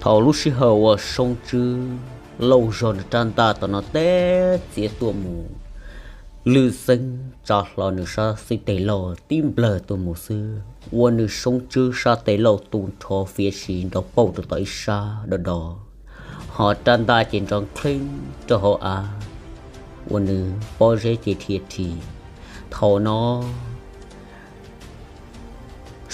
Thaum lub sij hawm uas Soob Tswb lauj zog nws rab ntaj tom no teb txiav tuaj mus, Lwj Xeeb tsa hlo nws sab xib teg lauj tib nplawg tuaj mus xwb, ua nws Soob Tswb sab tes lauj tu nrho fiav si nrov pauj rau tom ib sab do do, ho rab ntaj ces nrov nkeeb rau hauv av, ua nws pob zeb ces dhia rhis. Thaum no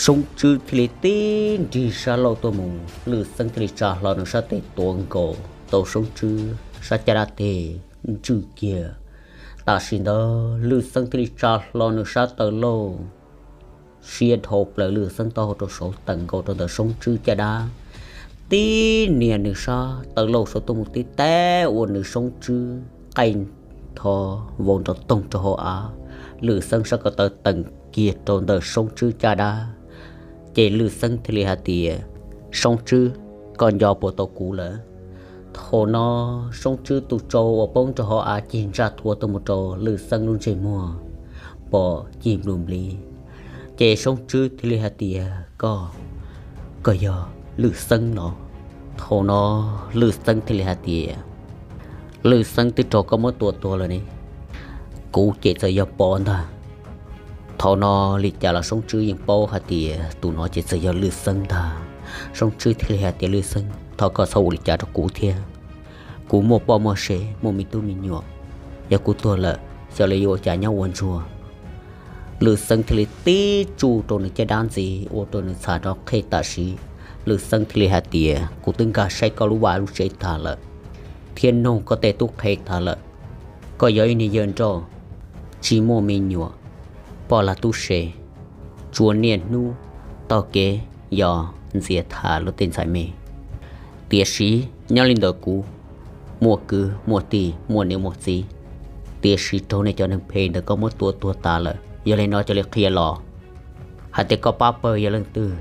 Soob Tswb thiaj li tib nrig sab lauj tuaj mus, Lwj Xeeb thiaj li tsa hlo nws sab tes tuav nkaus tau Soob Tswb sab caj dab tes ntswj kiag. Tam sim ntawd Lwj Xeeb thiaj li tsa hlo nws sab taw lauj siab dhau plaws, Lwj Xeeb taub hau rau saud tawm nkaus rau ntawm Soob Tswb caj dab, tib nias nws sab taw lauj saud tuaj mus tib teb ua nws Soob Tswb qaij nrho vau nrov toog rau hauv av. Lwj Xeeb sab ko taw teem kiag rau ntawm Soob Tswb caj dab, ces Lwj Xeeb thiaj li hais tias, Soob Tswb, koj nco puas tau kuv lawm? Thaum no Soob Tswb tus tsau uas poob rau hauv av cig ntsaj thua tuaj mus rau Lwj Xeeb lub ntsej muag pom cig nplus npliv, ces Soob Tswb thiaj li hais tias, Koj, koj yog Lwj Xeeb los? Thaum no Lwj Xeeb thiaj li hais tias, Lwj Xeeb twb raug koj muab tua tuag lawm ne, kuv ces txawm yog Pov ntag. Thaum no li cas los Soob Tswb yeej paub hais tias tus no ces txawm yog Lwj Xeeb ntag. Soob Tswb thiaj li hais tias, Lwj Xeeb, thov koj txhob ua li cas rau kuv thiab. Kuv muaj poj muaj sev, muaj me tub me nyuam, yog kuv tuag lawm xyov lawv yuav ua cas nyob ua ntsuag. Lwj Xeeb thiaj li tib tsuj rau nws caj dab ntxiv ua rau nws txham rov qhej tam sim. Lwj Xeeb thiaj li hais tias, Kuv twb nkag saib koj lub vaj lub tsev tag lawm, thiab noog koj tej tub qhe tag lawm. Koj yog ib niag yawg nrauj, tsis muaj me nyuam, poj lag tub se, tsuas niaj hnub taug kev yos ntxias tham luag tej ntxhais me. Tiam sis nyob li ntawm kuv, muaj kwv muaj tij, muaj niam muaj txiv, tiam sis raug nej cov neeg phem ntawm koj muab tua tuag tas lawm. Yog li no cia li qhia los hais tias koj pab pawg yog leej twg,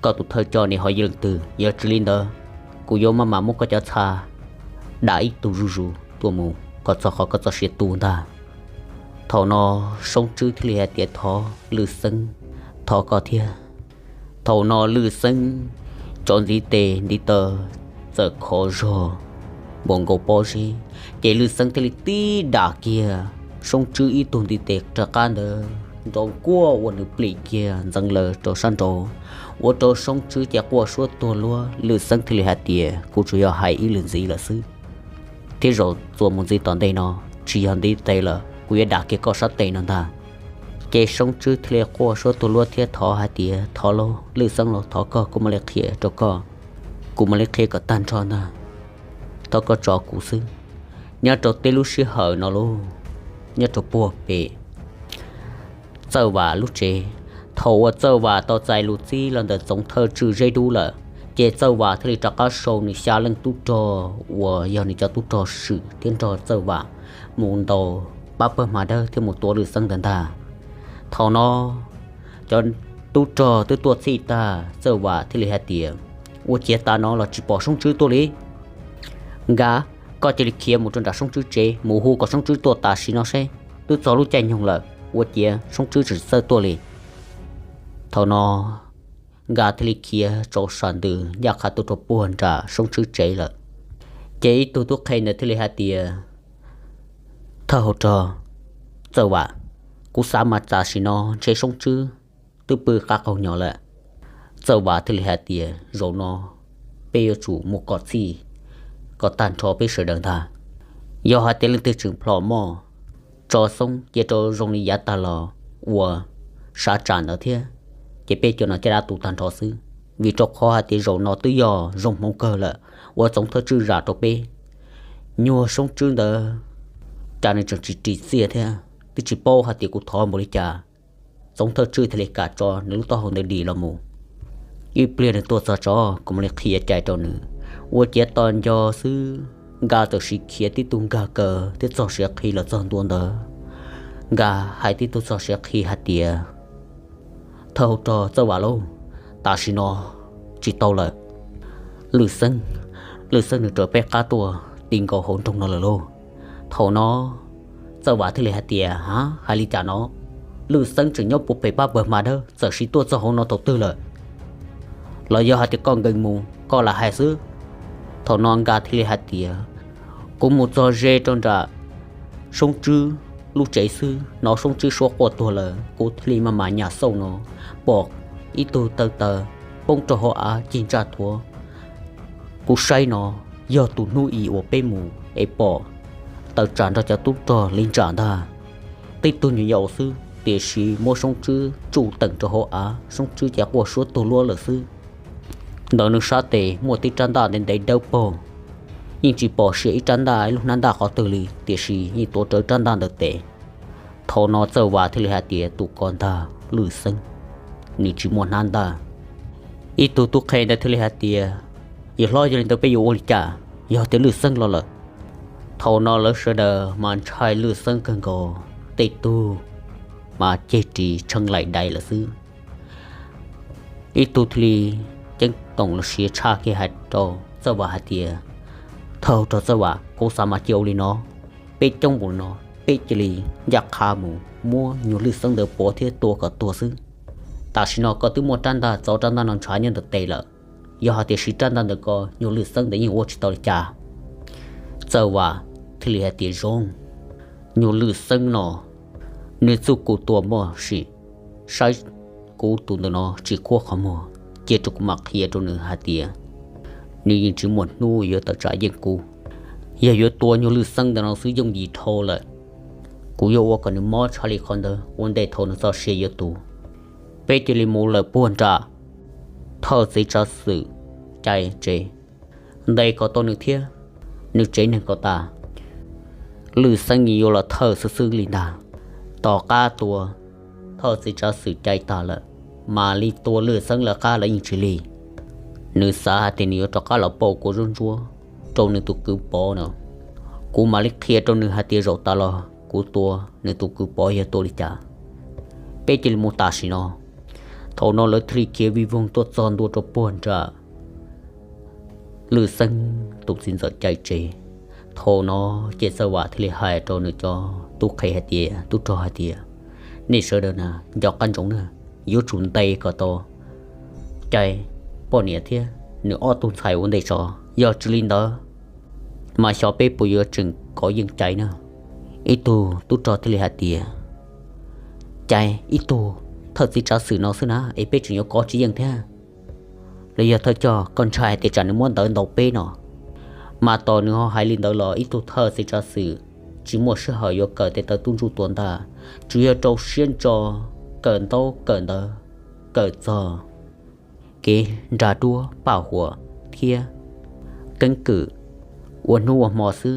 koj tus thawj coj nim ho yog leej twg. Yog tsis li ntawd, kuv yuav maj mam muab koj cov txha dam ib tug zuj zus tuaj mus kom txog qhov koj txoj sia tu ntag. Thaum no Soob Tswb thiaj li hais tias, Thov Lwj Xeeb, thov koj thiab. Thaum no Lwj Xeeb cov ntiv tes ntiv taw txawm khov zog npaum nkaus pob zeb, ces Lwj Xeeb thiaj li tib dam kiag Soob Tswb ib tug ntiv tes rov qab ntawd nrov nkuaj ua nws plim kiag ntxeev lawm rau sab nraud, ua rau Soob Tswb ces quaj suab tuag luab. Lwj Xeeb thiaj li hais tias, Kuv tsuas yog hais ib lwm ntxiv lawm xwb, thiab zaum txuas mus ntxiv tom ntej no tsis yog ntiv tes lawm, kuv yuav dam kiag koj sab tes no ntag. Ces Soob Tswb thiaj li quaj suab tuag luab thiab thov hais tias, Thov lauj, Lwj Xeeb los, thov koj, kuv mam li qhia rau koj, kuv mam li qhia kom tag nrho ntag. Thov koj tso kuv xwb. Nyob rau tib lub sij hawm no lauj, nyob rau puag pem Txawj Vam lub tsev, thaum uas Txawj Vam tau txais lus txib los ntawm Txoov Thawj Tswj Zeb Dub lawm, ces Txawj Vam thiaj li rov qab sau nws xya leej tub rog uas yog nws cov tub rog swm thiab nrog Txawj Vam mus ntaus pab pawg Hma Dawb thiab mus tua Lwj Xeeb ntawd ntag. Thaum no cov tub rog twb tuaj txhij tag, Txawj Vam thiaj li hais tias, Ua ciav tas no los tsis pom Soob Tswb tuaj li. Nkaj, koj cia li khiav mus rau nram Soob Tswb tsev mus hu kom Soob Tswb tuaj tam sim no seb, twb txog lub caij nyoog lawm, ua ciav Soob Tswb tseem txawj tuaj li. Thaum no Nkaj thiaj li khiav tso sam ntws ncaj qha tuaj rau puag nram Soob Tswb tsev lawm. Ces ib tug tub qhe ntawd thiaj li hais tias, Thawj hauv rog Txawj Vam, kuv xav mas tam sim no ntshe Soob Tswb twb pw qab qaug nyo lawm. Txawj Vam thiaj li hais tias, Zaum no peb yuav tsum mus kom txhij kom tag nrho peb sawv daws ntag. Yog hais tias leej twg tseem plhom moj tso xoob cia rau zoo li yav tag los ua sav tsam ntawd thiab, ces peb cov no caj dab tu tag nrho xwb. Vim rau qhov hais tias zaum no twb yog zoo hmoov kawg lawm uas Txoov Thawj Tswj zam rau peb. Nyuag Soob Tswb ntawd cas nws tseem tsis ris txiaj thiab, twb tsis paub hais tias kuv thov npaum li cas, Txoov Thawj Tswj thiaj li kam tso nws lub taub hau ntawd dim los mus. Ib pliag nws tuaj txog tso, kuv mam li qhia cai rau nws. Ua ciav tos nco xwb, Nkaj txawm sim khiav tib tug nkag kaw thiab txog siav qhi los txog ntua ntawd. Nkaj hais tib tug txog siav qhi hais tias, Thawj hauv rog Txawj Vam lauj, tam sim no tsis tau lawm. Lwj Xeeb, Lwj Xeeb nws raws peb qab tuaj ti nkaus hauv nroog no lawm lauj. Thaum no Txawj Vam thiaj li hais tias, Ha, hais li cas no? Lwj Xeeb tseem nyob puag pem pab pawg Hma Dawb, txawm sim tuaj txog hauv no thaum twg lawm? Los yog hais tias koj nkees mus koj lam hais xwb? Thaum no Nkaj thiaj li hais tias, kuv mus txog ze rau nram Soob Tswb lub tsev xwb, hnov Soob Tswb suab quaj tuag lawm, kuv thiaj li maj mam nyas xauj no, pom ib tug taw taw poob rau hauv av cig ntsaj thuav. Kuv saib no yog tus hnub i uas peb mus es pom tawm tsam nrog cov tub rog li ntsam ntag. Tib tug nyuag yaus xwb tiam sis muab Soob Tswb tsuj teem rau hauv av, Soob Tswb ces quaj suab tuag luab lawm xwb. Ntawm nws sab tes muaj tib rab ntaj ntev ntev dawb paug, yeej tsis pom sia ib rab ntaj ib lub hnab ntaj qhov twg li, tiam sis yeej tuav rawv rab ntaj ntawd tes. Thaum no Txawj Vas thiaj li hais tias, tus ko ntag Lwj Xeeb, nws tsis muaj hnab ntaj. Ib tug tub qhe ntawd thiaj li hais tias, yawg hlob, yog li ntawd peb yuav ua li cas? Yog tias Lwj Xeeb los lawm. Thaum no lawv sawv daws mas ntshai Lwj Xeeb kawg nkaus, tej tug mas ceg ris tshee laim dais lawm xwb. Ib tug thiaj li ceeb toom los sis tshaj kiag hais rau Txawj Vas hais tias, thawj rog Txawj Vas, kuv xav mas cia ua li no, peb coob npaum no, peb cia li ncaj qha mus muab nyuag Lwj Xeeb ntawd pov thiab tua kom tuag xwb. Tam sim no koj twb muaj rab ntaj, txov rab ntaj no ntshav nyob ntawm tes lawm, yog hais tias siv rab ntaj ntawd ko nyuag Lwj Xeeb ntawd yeej ua tsis tau li cas. Txawj Vas thiaj li hais tias, zoo, nyuag Lwj Xeeb no nws txuj kuv tua muaj sim, saib kuv tus ntawm no tsis khuab qhov muag, cia rau kuv mam qhia rau nws hais tias nws yeej tsis muaj hnub yuav tawm tsam yeej kuv. Yog yuav tua nyuag Lwj Xeeb ntawm no xwb yooj yim dhau lawm. Kuv yuav ua kom nws mob tshaj li qhov ntawd ua ntej thaum nws txoj sia yuav tu. Peb cia li mus lawm puag nram thawj txiv tsav xwm Cai tsev, ntes kom tau nws thiab nws tsev neeg kom tas. Lwj Xeeb yeej yuav los thawj xwb xwb li ntag. Tom qab tua thawj txiv tsav xwm Cai tas lawm, mam li tua Lwj Xeeb lawv qab lawv yeej tsis lig. Nws xav hais tias nws yuav rov qab los pauj kua zaub ntsuab rau nws tus kwv Pov no. Kuv mam li qhia rau nws hais tias zaum tas los kuv tua nws tus kwv Pov yog tua li cas. Peb cia li mus tam sim no. Thaum no lawv thiaj li khiav vij voog tuaj txog ntua rau puag nram Lwj Xeeb tus txiv ntxawm Cai tsev. Thaum no ces Txawj Vam thiaj li hais rau nws cov tub qhe hais tias, tub rog hais tias, nej sawv daws na, nco qab ntsoov na, yuav tsum ntes kom tau Cai poj niam thiab nws ob tug ntxhais ua ntej tso, yog tsis li ntawd mas xyov peb puas yuav tseem kov yeej Cai na. Ib tug tub rog thiaj li hais tias, Cai, ib tug thawj txiv tsav xwm no xwb na es peb tseem yuav kov tsis yeej thiab. Los yog thawj coj koj ntshai hais tias tsam nws muab ntawv ntaus peb no. Mas tos nws ho hais li ntawd los ib tug thawj txiv tsav xwm tsis muaj sij hawm yuav kawm tes taw tub ntsuj tua ntaj, tsuas yog rau siab ntso kawm ntaub kawm ntawv, kawm txog kev nra duab paj huam thiab keeb kwm ua hnub ua hmo xwb.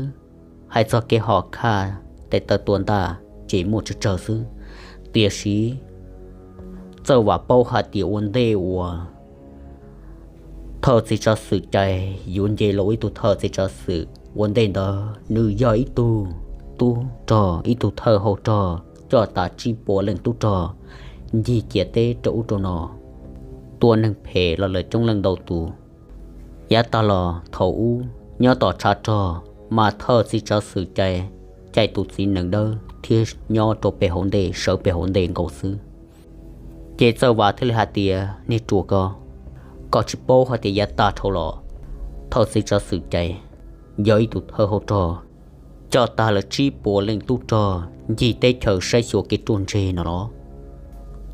Hais txog kev hom khaj tes taw tua ntaj ces muaj tsawg tsawg xwb. Tiam sis Txawj Vam paub hais tias ua ntej uas thawj txiv tsav xwm Cai yuav nce los ua ib tug thawj txiv tsav xwm ua ntej ntawd nws yog ib tug tub rog, ib tug thawj hau rog coj tas tsib puas leej tub rog ncig ciam teb rau ub rau no, tua neeg phem los lawm coob leej ntau tus. Yav tag los thaum ub nyob tom tshav rog mas thawj txiv tsav xwm Cai caij tus txiv nees dawb thiab nyob rau pem hauv ntej, sawv pem hauv ntej nkaus xwb. Ces Txawj Vam thiaj li hais tias, niag ruam ko, koj tsis paub hais tias yav tag dhau los thawj txiv tsav xwm Cai yog ib tug thawj hau rog coj tag lawm tsib puas leej tub rog ncig teb chaws saib xyuas kev ruaj ntseg no los?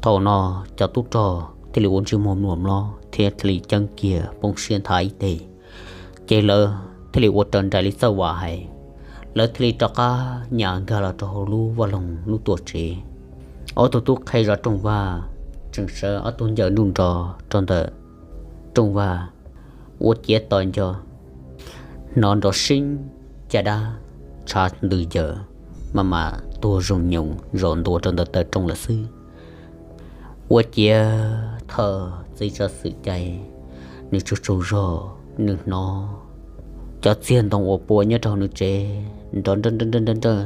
Thaum no cov tub rog thiaj li ua ntsej muag mluas mlob thiab thiaj li ceeb kiag poob siab nthav ib teg. Ces lawv thiaj li ua raws nraim li Txawj Vam hais, lawv thiaj li rov qab nyas nkag los rau hauv lub vaj loog lub tuam tsev. Ob tug tub qhe zov rooj vag tseem sawv ob tug ncaws nruj nrov rau ntawm rooj vag, ua ciav tos nco, hnov nrov seeb caj dab tshav ntws yawm maj mam tuag zoog nyoos zaum ntua rau ntawm taw rooj lawm xwb. Ua ciav thawj txiv tsav xwm Cai nws tsaug tsaug zog, nws hnov cov txiag ntoo uas pua nyob rau hauv nws tsev nrov nrawj nrawj nrawj nrawj.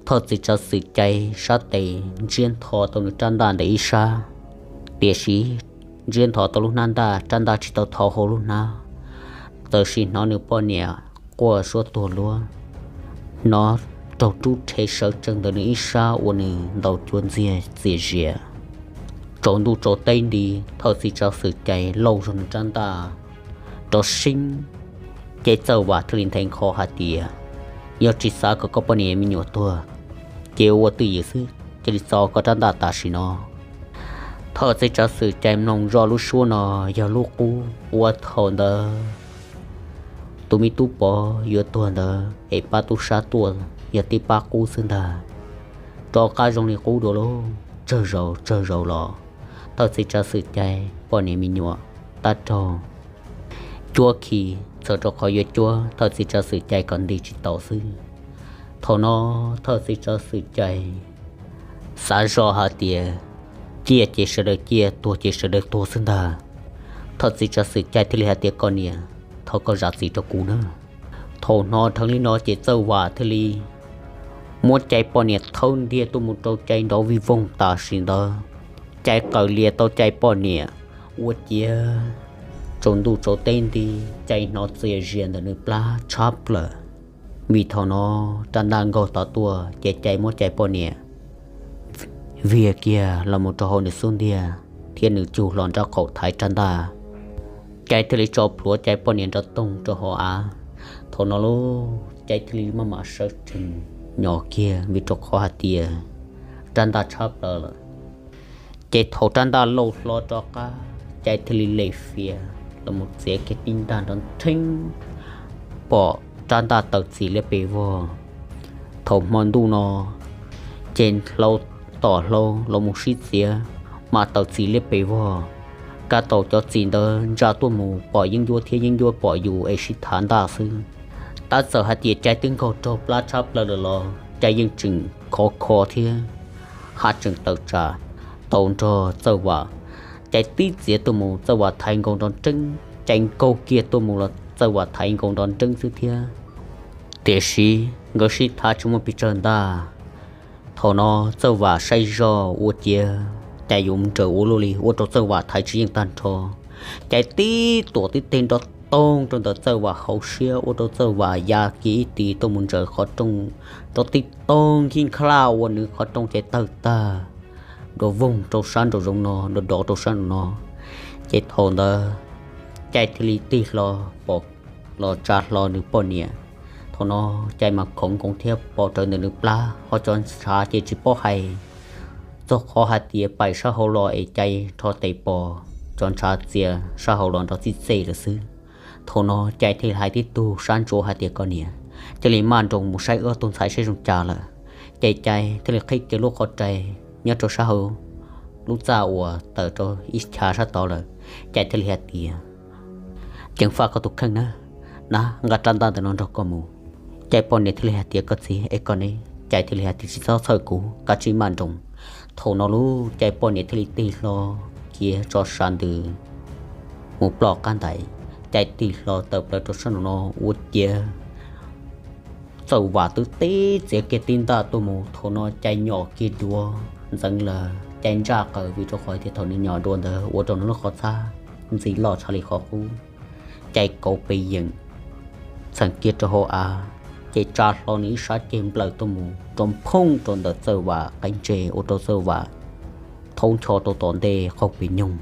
Thawj txiv tsav xwm Cai sab tes ntsiab ntho tau nws rab ntaj ntawm ib sab, tiam sis ntsiab ntho tau lub hnab ntaj, rab ntaj tsis tau tho hauv lub hnab. Tab sis hnov nws poj niam quaj suab tuag luab, hnov raug rub rhe sawv tsees ntawm nws ib sab ua nws ntaus cuab ntxiag txias zias. Tsaus ntuj tsaus teb nti, thawj txiv tsav xwm Cai lauj zog nws rab ntaj, nrov seeb Ces Txawj Vam thiaj li nthe nkho hais tias, yog tsis xav kom koj poj niam me nyuam tuag, ces ua twj ywm xwb, cia li txo koj rab ntaj tam sim no. Thawj txiv tsav xwm Cai mloog zoj lub suab no yog lub qub uas thaum ntawd tus me tub Pov yuav tuag ntawd es pab tub sab tuaj yog tib pab qub xwb ntag. Rov qab zoo li qub dua lauj, tsawg zaus tsawg zaus los thawj txiv tsav xwm Cai poj niam me nyuam tab raug cuab khi txhawm rau qhov yuav cuab thawj txiv tsav xwm Cai kom nti tsis tau xwb. Thaum no thawj txiv tsav xwm Cai xav zoj hais tias, ciaj ces sawv daws ciaj, tuag ces sawv daws tuag xwb ntag. Thawj txiv tsav xwm Cai thiaj li hais tias, koj niam, thov koj zam txim rau kuv na. Thaum hnov dheev li no ces Txawj Vam thiaj li muab Cai poj niam thawb ntiag tuaj mus rau Cai nrov vij voog tam sim ntawd. Cai qaws lias tau Cai poj niam ua ciav tsaus ntuj tsaus teb nti, Cai hnov txias zias ntawm nws plab tshab plaws. Vim thaum no rab ntaj nkaug tod tuaj ces Cai muab Cai poj niam viag kiag los mus rau hauv nws xub ntiag thiab nws cug hlo nraub qaum thaiv rab ntaj. Cai thiaj li tso plhuav Cai poj niam nrov toog rau hauv av. Thaum no lauj, Cai thiaj li maj mam sawv tsees nyos kiag vim rau qhov hais tias rab ntaj tshab plaws lawm. Ces thaum rab ntaj lauj hlo rov qab, Cai thiaj li lem fias los mus txiav kiag tib ntaj nrov nrheeb, pom rab ntaj tawm txim liab pes vog. Thaum hmo ntuj no ces hlau tom hlau los mus sib txiav mas tawm txim liab pes vog. Kaj tau cov txiv ntawd ntsa tuaj mus pom yeeb ncuab thiab yeeb ncuab pom yus es sib thav ntaj xwb. Tab txawm hais tias Cai twb nkaug raug plab tshab plaws lawm los Cai yeej tseem khov kho thiab haj tseem tawm tsam tau nrog Txawj Vam. Cai tib txiav tuaj mus Txawj Vam thaiv nkaus nrov nreeb, Cai nkaug kiag tuaj mus los Txawj Vam thaiv nkaus nrov nreeb xwb thiab. Tiam sis nkawd sib thav tsis muaj pes tsawg ntaj. Thaum no Txawj Vam saib zoj ua ciav Cai yuav mus nraws ua luaj li, ua rau Txawj Vam thaiv tsis yeej tag nrho. Cai tib tuam tib teg nrov toog rau ntawm Txawj Vam hauv siab, ua rau Txawj Vam ya kiag ib tis tuaj mus ntsaws qhov rooj, nrov tib toog nkig nkhlaj ua nws qhov rooj ces tawg tag dua voog rau sab nraum zoov no, dua dov rau sab nraum no. Ces thaum ntawd Cai thiaj li tig hlo pom los tsa hlo nws poj niam. Thaum no Cai mas khoov nkoos thiab pom rawv ntawm nws plab, ho cov ntshav ces tsis paub hais, txog qhov hais tias paim sab hauv los es Cai rho tes pos cov ntshav txias sab hauv los nrov txij txej lawm xwb. Thaum no Cai thiaj li hais tib tug sab ntsuav hais tias, koj niam, cia li maj nroos mus saib ob tug ntxhais saib zoo cas lawm. Ces Cai thiaj li qhib kiag lub qhov rais nyob rau sab hauv lub txaj uas tawm rau ib chav sab tod lawm. Cai thiaj li hais tias, ceev faj koj tus kheej na, na nqa rab ntaj ntawm no nrog koj mus. Cai poj niam thiaj li hais tias, koj txiv es koj ne? Cai thiaj li hais tias, tsis txhob txhawj kuv, kav tsij maj nroos. Thaum no lauj, Cai poj niam thiaj li tig hlo kiag tso sab ntws mus ploj qab ntais. Cai tig hlo tawm plaws rau sab nraum no ua ciav Txawj Vam twb tib txiav kiag tib ntaj tuaj mus. Thaum no Cai nyom kiag duav ntxeev lawm, Cai ntsaj qaws vim rau qhov tias thaum nws nyom dua ntawd ua rau nws lub qhov txhab ntxim loj tshaj li qhov qub. Cai kauv pes yeem txheem kiag rau hauv av, ces tsa hlo nws ib sab ceg nplawm tuaj mus rau phooj rau ntawm Txawj Vam qab ntse ua rau Txawj Vam thaub ncho rau tom ntej qaug pes nyoog.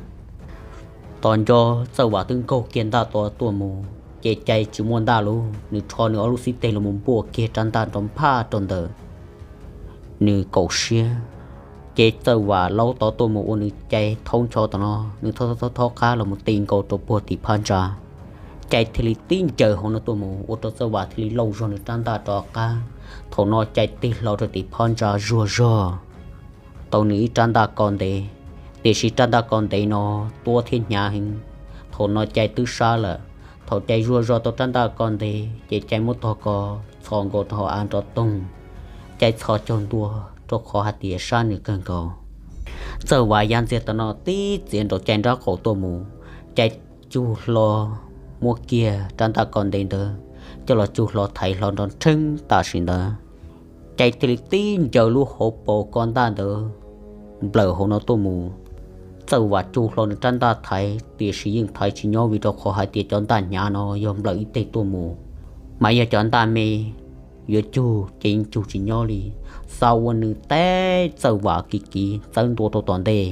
Tos nco Txawj Vam twb nkaug kiag ntaj tod tuaj mus, ces Cai tsis muaj ntaj lauj, nws rho nws ob lub xib teg los mus npuaj kiag rab ntaj nrov nphaj rau ntawm nws kaum siab. Ces Txawj Vam laub tod tuaj mus ua nws Cai thaub ncho tom no, nws thaub thaub thaub qab los mus ti nkaus rau puag tim phab ntsa. Cai thiaj li tib ncaws hauv no tuaj mus ua rau Txawj Vam thiaj li lauj zog nws rab ntaj rov qab. Thaum no Cai tig hlo rau tim phab ntsa zuag zog tau nws ib rab ntaj ko ntev, tiam sis rab ntaj ko ntev no tuab thiab hnyav heev. Thaum no Cai twb sab lawm, thaum Cai zuag zog tau rab ntaj ko ntev ces Cai muab tog ko txhos nkaus rau hauv av nrov toog, Cai txhos caug ntua rau qhov hais tias sab nws kawg nkaus. Txawj Vam ya ntxiag tom no tib txiav nraum Cai nraub qaum tuaj mus, Cai cug hlo muab kiag rab ntaj ko ntev ntawd coj los cug hlo thaiv hlo nrov nrheeb tam sim ntawd. Cai thiaj li tib ncaws lub hauv paus ko ntaj ntawd nplawm hauv no tuaj mus. Txawj Vam cug hlo nws rab ntaj thaiv, tiam sis yeej thaiv tsis nyob vim rau qhov hais tias cov ntaj hnyav no yog nplawm ib teg tuaj mus, mas yog cov ntaj me yuav cug ces yeej cug tsis nyob li. Xav ua nws teb Txawj Vam kiv kiv txawb ntua rau tom ntej,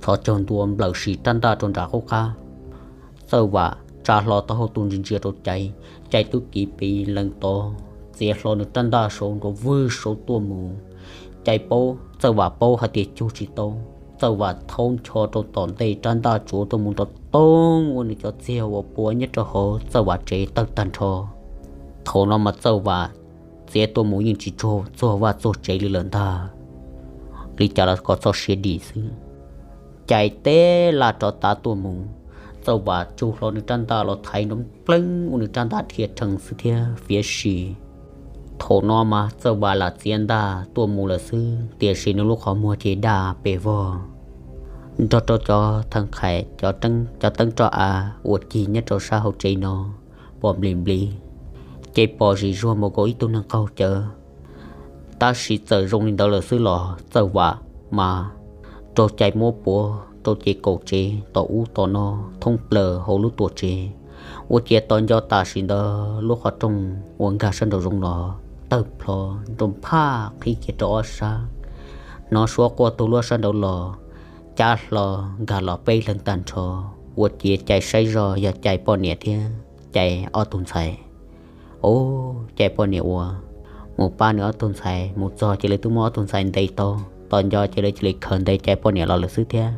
txhos caug ntua nplawm sim rab ntaj rau nram qub qab. Txawj Vam tsa hlo taub hau tu ntsia ntsia rau Cai. Cai twb kiv pes lees tod, txiav hlo nws rab ntaj saud nrov vwg saud tuaj mus. Cai paub, Txawj Vam paub hais tias cug tsis tau. Txawj Vam thaub ncho rau tom ntej, rab ntaj tsuav tuaj mus nrov toog ua nws cov txiag uas puav nyob rau hauv Txawj Vam tsev tawg tag nrho. Thaum no mas Txawj Vam txiav tuaj mus yeej tsis tsuag txog vaj txog tsev li lawm ntag, li cas los kom txoj sia dim xwb. Cai teb laj rov tav tuaj mus, Txawj Vam cug hlo nws rab ntaj los thaiv nrov npleeb ua nws rab ntaj dhia rhees xwb thiab fiav si. Thaum no mas Txawj Vam lam txiav ntaj tuaj mus lawm xwb, tiam sis nws lub qhov muag ces daj pes vog, nrog rau cov theev qhais, cov teeb roj av uas cig nyob rau sab hauv tsev no pom nplis nplis, ces pom zim zuag mus nkaus ib tug neeg qaug cawv. Tab sis txawm zoo li ntawd lawm xwb los Txawj Vam mas raug Cai muab puav rau ces kaum tsev tom ub tom no thoob plaws hauv lub tuam tsev. Ua ciav tos nco tam sim ntawd lub qhov rooj uas nkag sab nraum zoov los tawg plho, nrov phaj qhib kiag rau ob sab. Hnov suab quaj tu lub sab nraud los cab hlo nkag los peb leeg tag nrho. Ua ciav Cai saib zoj yog Cai poj niam thiab Cai ob tug ntxhais. Ub, Cai poj niam ua mus pab nws ob tug ntxhais mus txog ces lawv twb muab ob tug ntxhais ntes tau, tos nco ces lawv cia li khaws ntes Cai poj niam los lawm xwb thiab.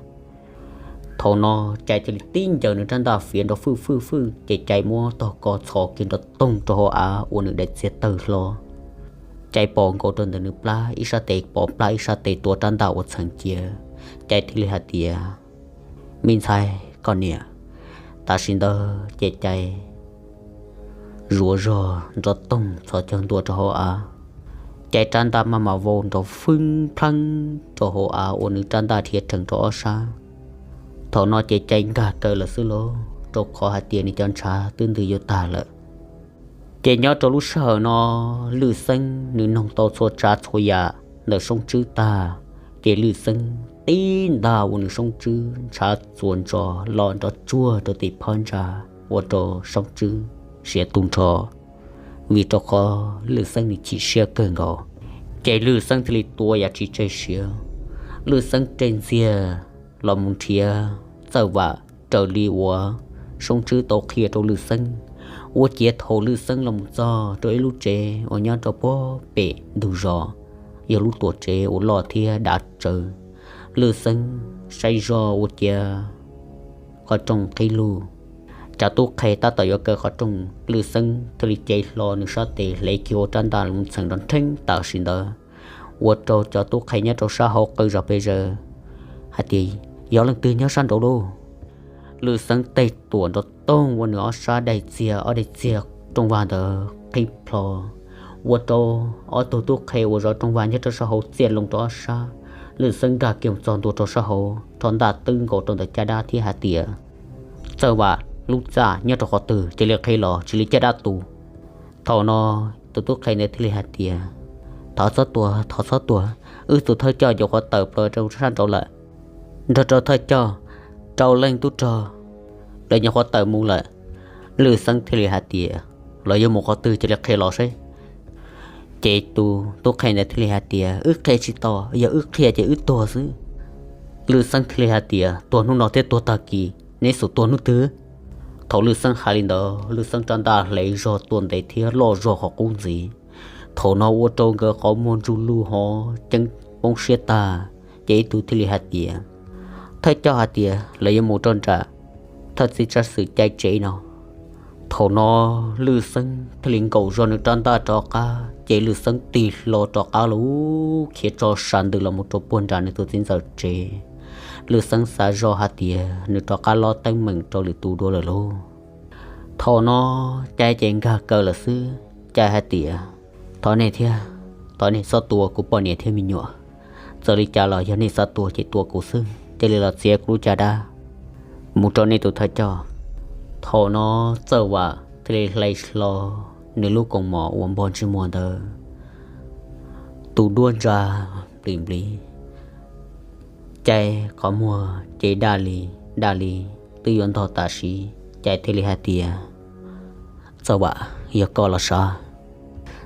Thaum no Cai cia li tib ncaws nws rab ntaj fiav nrov fwj fwj fwj ces Cai muab tog ko txhos kiag nrov toog rau hauv av ua nws daim txiag tawg hlo. Cai pom nkaus rau ntawm nws plab ib sab tes, pom plab ib sab tes, tua rab ntaj ua txheem cia. Cai thiaj li hais tias, me ntxhais, koj niam. Tam sim ntawd ces Cai zuav zog nrov toog txhos caug ntua rau hauv av. Cai rab ntaj maj mam vau nrov fwj plheeb rau hauv av ua nws rab ntaj dhia rhees rau ob sab. Thaum no ces Cai nkag kaw lawm xwb lauj, rau qhov hais tias nws cov ntshav twb ntws yuav tag lawm. Ces nyob rau lub sij hawm no Lwj Xeeb nws noog tau txhua tsav txhua yam ntawm Soob Tswb tag, ces Lwj Xeeb tib ntaj ua nws Soob Tswb ntshav txuas ntsos los nrov tsuag rau tim phab ntsa, ua rau Soob Tswb siav tu nrho, vim rau qhov Lwj Xeeb nws chim siab kawg nkaus. Ces Lwj Xeeb thiaj li tua yam tsis tseg siav, Lwj Xeeb reg ntxiag los mus nrhiav Txawj Vam raws li uas Soob Tswb tau qhia rau Lwj Xeeb. Ua ciav thaum Lwj Xeeb los mus txog rau ib lub tsev uas nyob rau puag pem ntug zos, yog lub tuam tsev uas loj thiab dav tsawv. Lwj Xeeb saib zoj ua ciav qhov rooj qhib lug, cov tub qhe tab tom yuav kaw qhov rooj, Lwj Xeeb thiaj li cev hlo nws sab tes hle kiag ua rab ntaj los mus txheem nrov nrheeb tam sim ntawd, ua rau cov tub qhe nyob rau sab hauv qw zom pes zaws hais tias, yog leej twg nyob sab nraud lauj? Lwj Xeeb tej tuam nrov toog ua nws ob sab daim txiag, ob daim txiag rooj vag ntawd qhib plho, ua rau ob tug tub qhe uas zov rooj vag nyob rau sab hauv txiaj loo rau ob sab. Lwj Xeeb nkag kiag txog ntua rau sab hauv, rho ntaj twb nkaus rau ntawm caj dab thiab hais tias, Txawj Vam lub txaj nyob rau qhov twg, cia li qhia los tsis li caj dab tu. Thaum no tus tub qhe ntawd thiaj li hais tias, thov txhob tua, thov txhob tua, wb tus thawj coj nyuam qhuav tawm plaws rau sab nraud lawm, nrog rau thawj coj rau leej tub rog lawv nyuam qhuav tawm mus lawm. Lwj Xeeb thiaj li hais tias, los yuav mus qhov twg cia li qhia los seb. Ces tus tub qhe ntawd thiaj li hais tias, wb qhia tsis tau, yog wb qhia ces wb tuag xwb. Lwj Xeeb thiaj li hais tias, tuag hnub no thiab tuag tag kis, neb xum tuag hnub twg? Thaum Lwj Xeeb hais li ntawd, Lwj Xeeb rab ntaj hle zog tuaj ntev thiab loj zog qhov qub ntxiv. Thaum no ua rau nkawd qhov muag ntsuj lug hov ceeb poob siab tag, ces ib tug thiaj li hais tias, thawj coj hais tias lawv yuav mus rau nram thawj txiv tsab xwm Cai tsev no. Thaum no Lwj Xeeb thiaj li nkaum zog nws rab ntaj rov qab, ces Lwj Xeeb tig hlo rov qab los khiav tso sas ntws los mus rau puag nram nws tus txiv ntxawm tsev. Lwj Xeeb xav zoj hais tias nws rov qab lob teeb meem rau lwm tus dua lawm lauj. Thaum no Cai ces nkag kaw lawm xwb, Cai hais tias, thov nej thiab, thov nej txhob tua kuv poj niam thiab me nyuam. Txawm li cas los yog nej xav tua ces tua kuv xwb, cia li los txiav kuv lub caj dab mus rau nej tus thawj coj. Thaum no Txawj Vam thiaj li hle hlo nws lub koos mom uas npog ntsej muag ntawd, tus duab ntsa nplis nplis. Cai qhov muag ces daj li, daj li, twb yuav ntog tam sim, Cai thiaj li hais tias, Txawj Vam, yog koj los sav?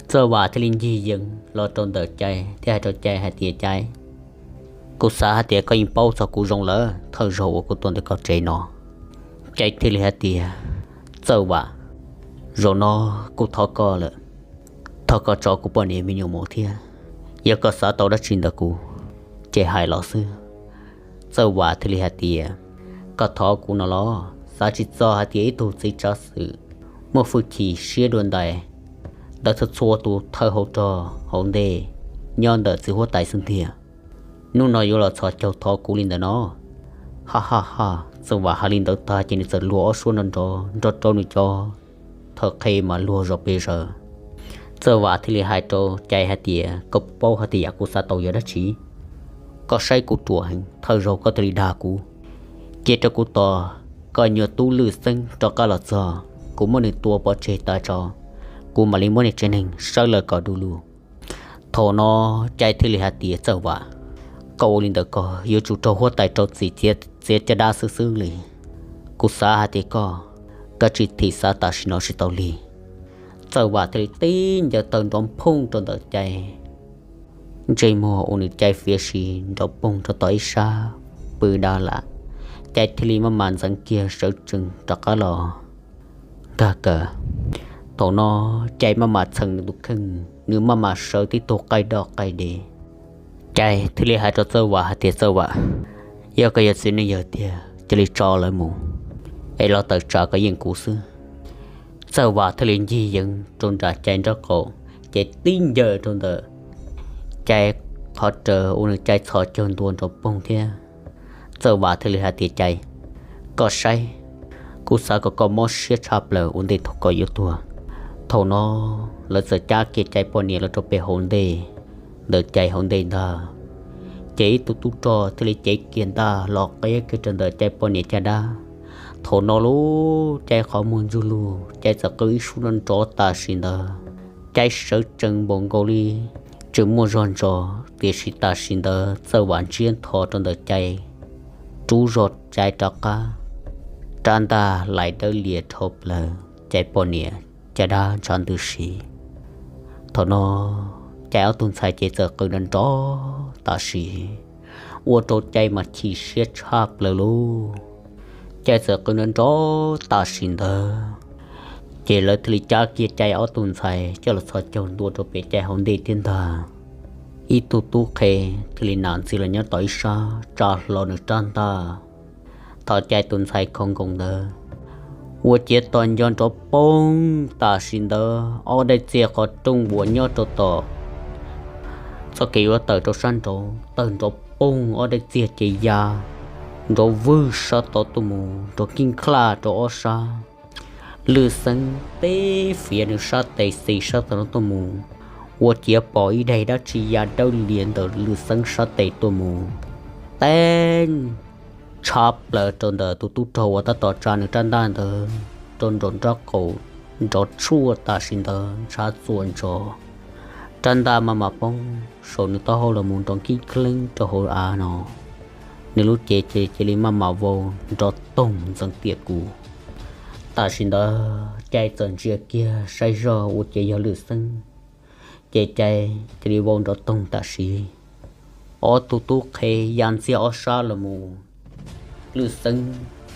Txawj Vam thiaj li ncig yees los rau ntawm Cai thiab hais rau Cai hais tias, Cai, kuv xav hais tias koj yeej paub txog kuv zoo lawm thawj zaug uas kuv tuaj ntawm koj tsev no. Cai thiaj li hais tias, Txawj Vam, zaum no kuv thov koj lawm, thov koj tso kuv poj niam me nyuam mus thiab. Yog koj xav tau dab tsi ntawm kuv, ces hais los xwb. Txawj Vam thiaj li hais tias, koj thov kuv no los xav tsis txog hais tias ib tug txiv tsav xwm muaj hwj chim siab dua ntais ntawm txhua txhua tus thawj hauv rog hauv ntej nyob ntawm txiv huab tais xwb ntiag, hnub no yuav los txhos caug thov kuv li ntawm no. Ha ha ha, Txawj Vam hais li ntawd tag ces nws txawm luag ob suab nrov nrov nrog rau nws cov thawj qhe mas luag zom pes zaws. Txawj Vam thiaj li hais rau Cai hais tias, koj paub hais tias yam kuv xav tau yog dab tsi? Koj saib kuv ruam heev, thawj zaug koj thiaj li dag kuv. Cia rau kuv tos koj nyuag tub Lwj Xeeb rov qab los txog, kuv muab nws tua pov tseg tas tso, kuv mam li muab niag tsev neeg sawv lawm kom du lug. Thaum no Cai thiaj li hais tias, Txawj Vam, koj ua li ntawd koj yuav tsum raug huab tais rau txim txiav caj dab xwb xwb li. Kuv xav hais tias koj, koj tsis thim xav tam sim no tsis tau li. Txawj Vam thiaj li tib ncaws taw nrov phooj rau ntawm Cai, ntsej muag ua nws Cai fiav si nrov poog rau tom ib sab pw da lam. Cai thiaj li maj mam ntxeev kiag sawv tsees rov qab los nkag kawm. Thaum no Cai maj mam txheem nws tus kheej, nws maj mam sawv tib tug qaij doj qaij dev. Cai thiaj li hais rau Txawj Vam hais tias, Txawj Vam, yog koj yog txiv neej yawg tiag cia li tso lawv mus, es los tawm tsam kov yeej kuv xwb. Txawj Vam thiaj li ncig yeev rau nram Cai nraub qaum, ces tib ncaws rau ntawm Cai qhov raws ua nws Cai txhos caug ntua nrov poog thiab. Txawj Vam thiaj li hais tias, Cai, koj saib, kuv xav kom koj mob siab tshaj plaws ua ntej thaum koj yuav tuag. Thaum no lawv txawm cab kiag Cai poj niam los rau pem hauv ntej, ntawm Cai hauv ntej ntag. Ces ib tug tub rog thiaj li cev kiag ntaj los qiab kiag rau ntawm Cai poj niam caj dab. Thaum no lub Cai qhov muag ntsug lug, Cai txawm qw ib suab nrov nrov tam sim ntawd. Cai sawv tsees npaum nkaus li tseem muaj zog ntsos, tiam sis tam sim ntawd Txawj Vam ntsiab nthos rau ntawm Cai, rub zog Cai rov qab, rab ntaj lais dawb lias dhau plaws Cai poj niam caj dab ntshav ntws si. Thaum no Cai ob tug ntxhais ces txawm qw nrov nrov tam sim, ua rau Cai mas chim siab tshaj plaws lauj. Cai txawm qw nrov nrov tam sim ntawd, ces lawv thiaj li cab kiag Cai ob tug ntxhais coj los txhos caug ntua rau pem Cai hauv ntej thiab ntag. Ib tug tub qhe thiaj li nam ntxiv los nyob tom ib sab tsa hlo nws rab ntaj. Thaum Cai tus ntxhais khoov nkoos ntawd ua ciav tos nco nrov poog tam sim ntawd, ob daim txiag qhov rooj uas nyob rau tom txoj kev yuav tawm rau sab nraud tawg nrov poog, ob daim txiag ces ya nrov vwg sab tod tuaj mus, nrov kij khlaj rau ob sab. Lwj Xeeb teb fiav nws sab tes xis sab tod no tuaj mus, ua ciav pom ib daim dab tsi ya dawb lias ntawm Lwj Xeeb sab tes tuaj mus, teeb tshab plaws rau ntawm tus tub rog uas tab tom tsa nws rab ntaj ntawd rau nraum nraub qaum, nrov tshuaj tam sim ntawd ntshav txuas ntsos. Rab ntaj maj mam poob saum nws taub hau los mus nrov kib kheeb rau hauv av no, nws lub cev ces cia li maj mam vau nrov toog ntxeev tiam kuv. Tam sim ntawd Cai txawm ntsia kiag saib zog ua ciav yog Lwj Xeeb, ces Cai cia li vau nrov toog tam sim. Ob tug tub qhe ya ntxiag ob sab los mus, Lwj Xeeb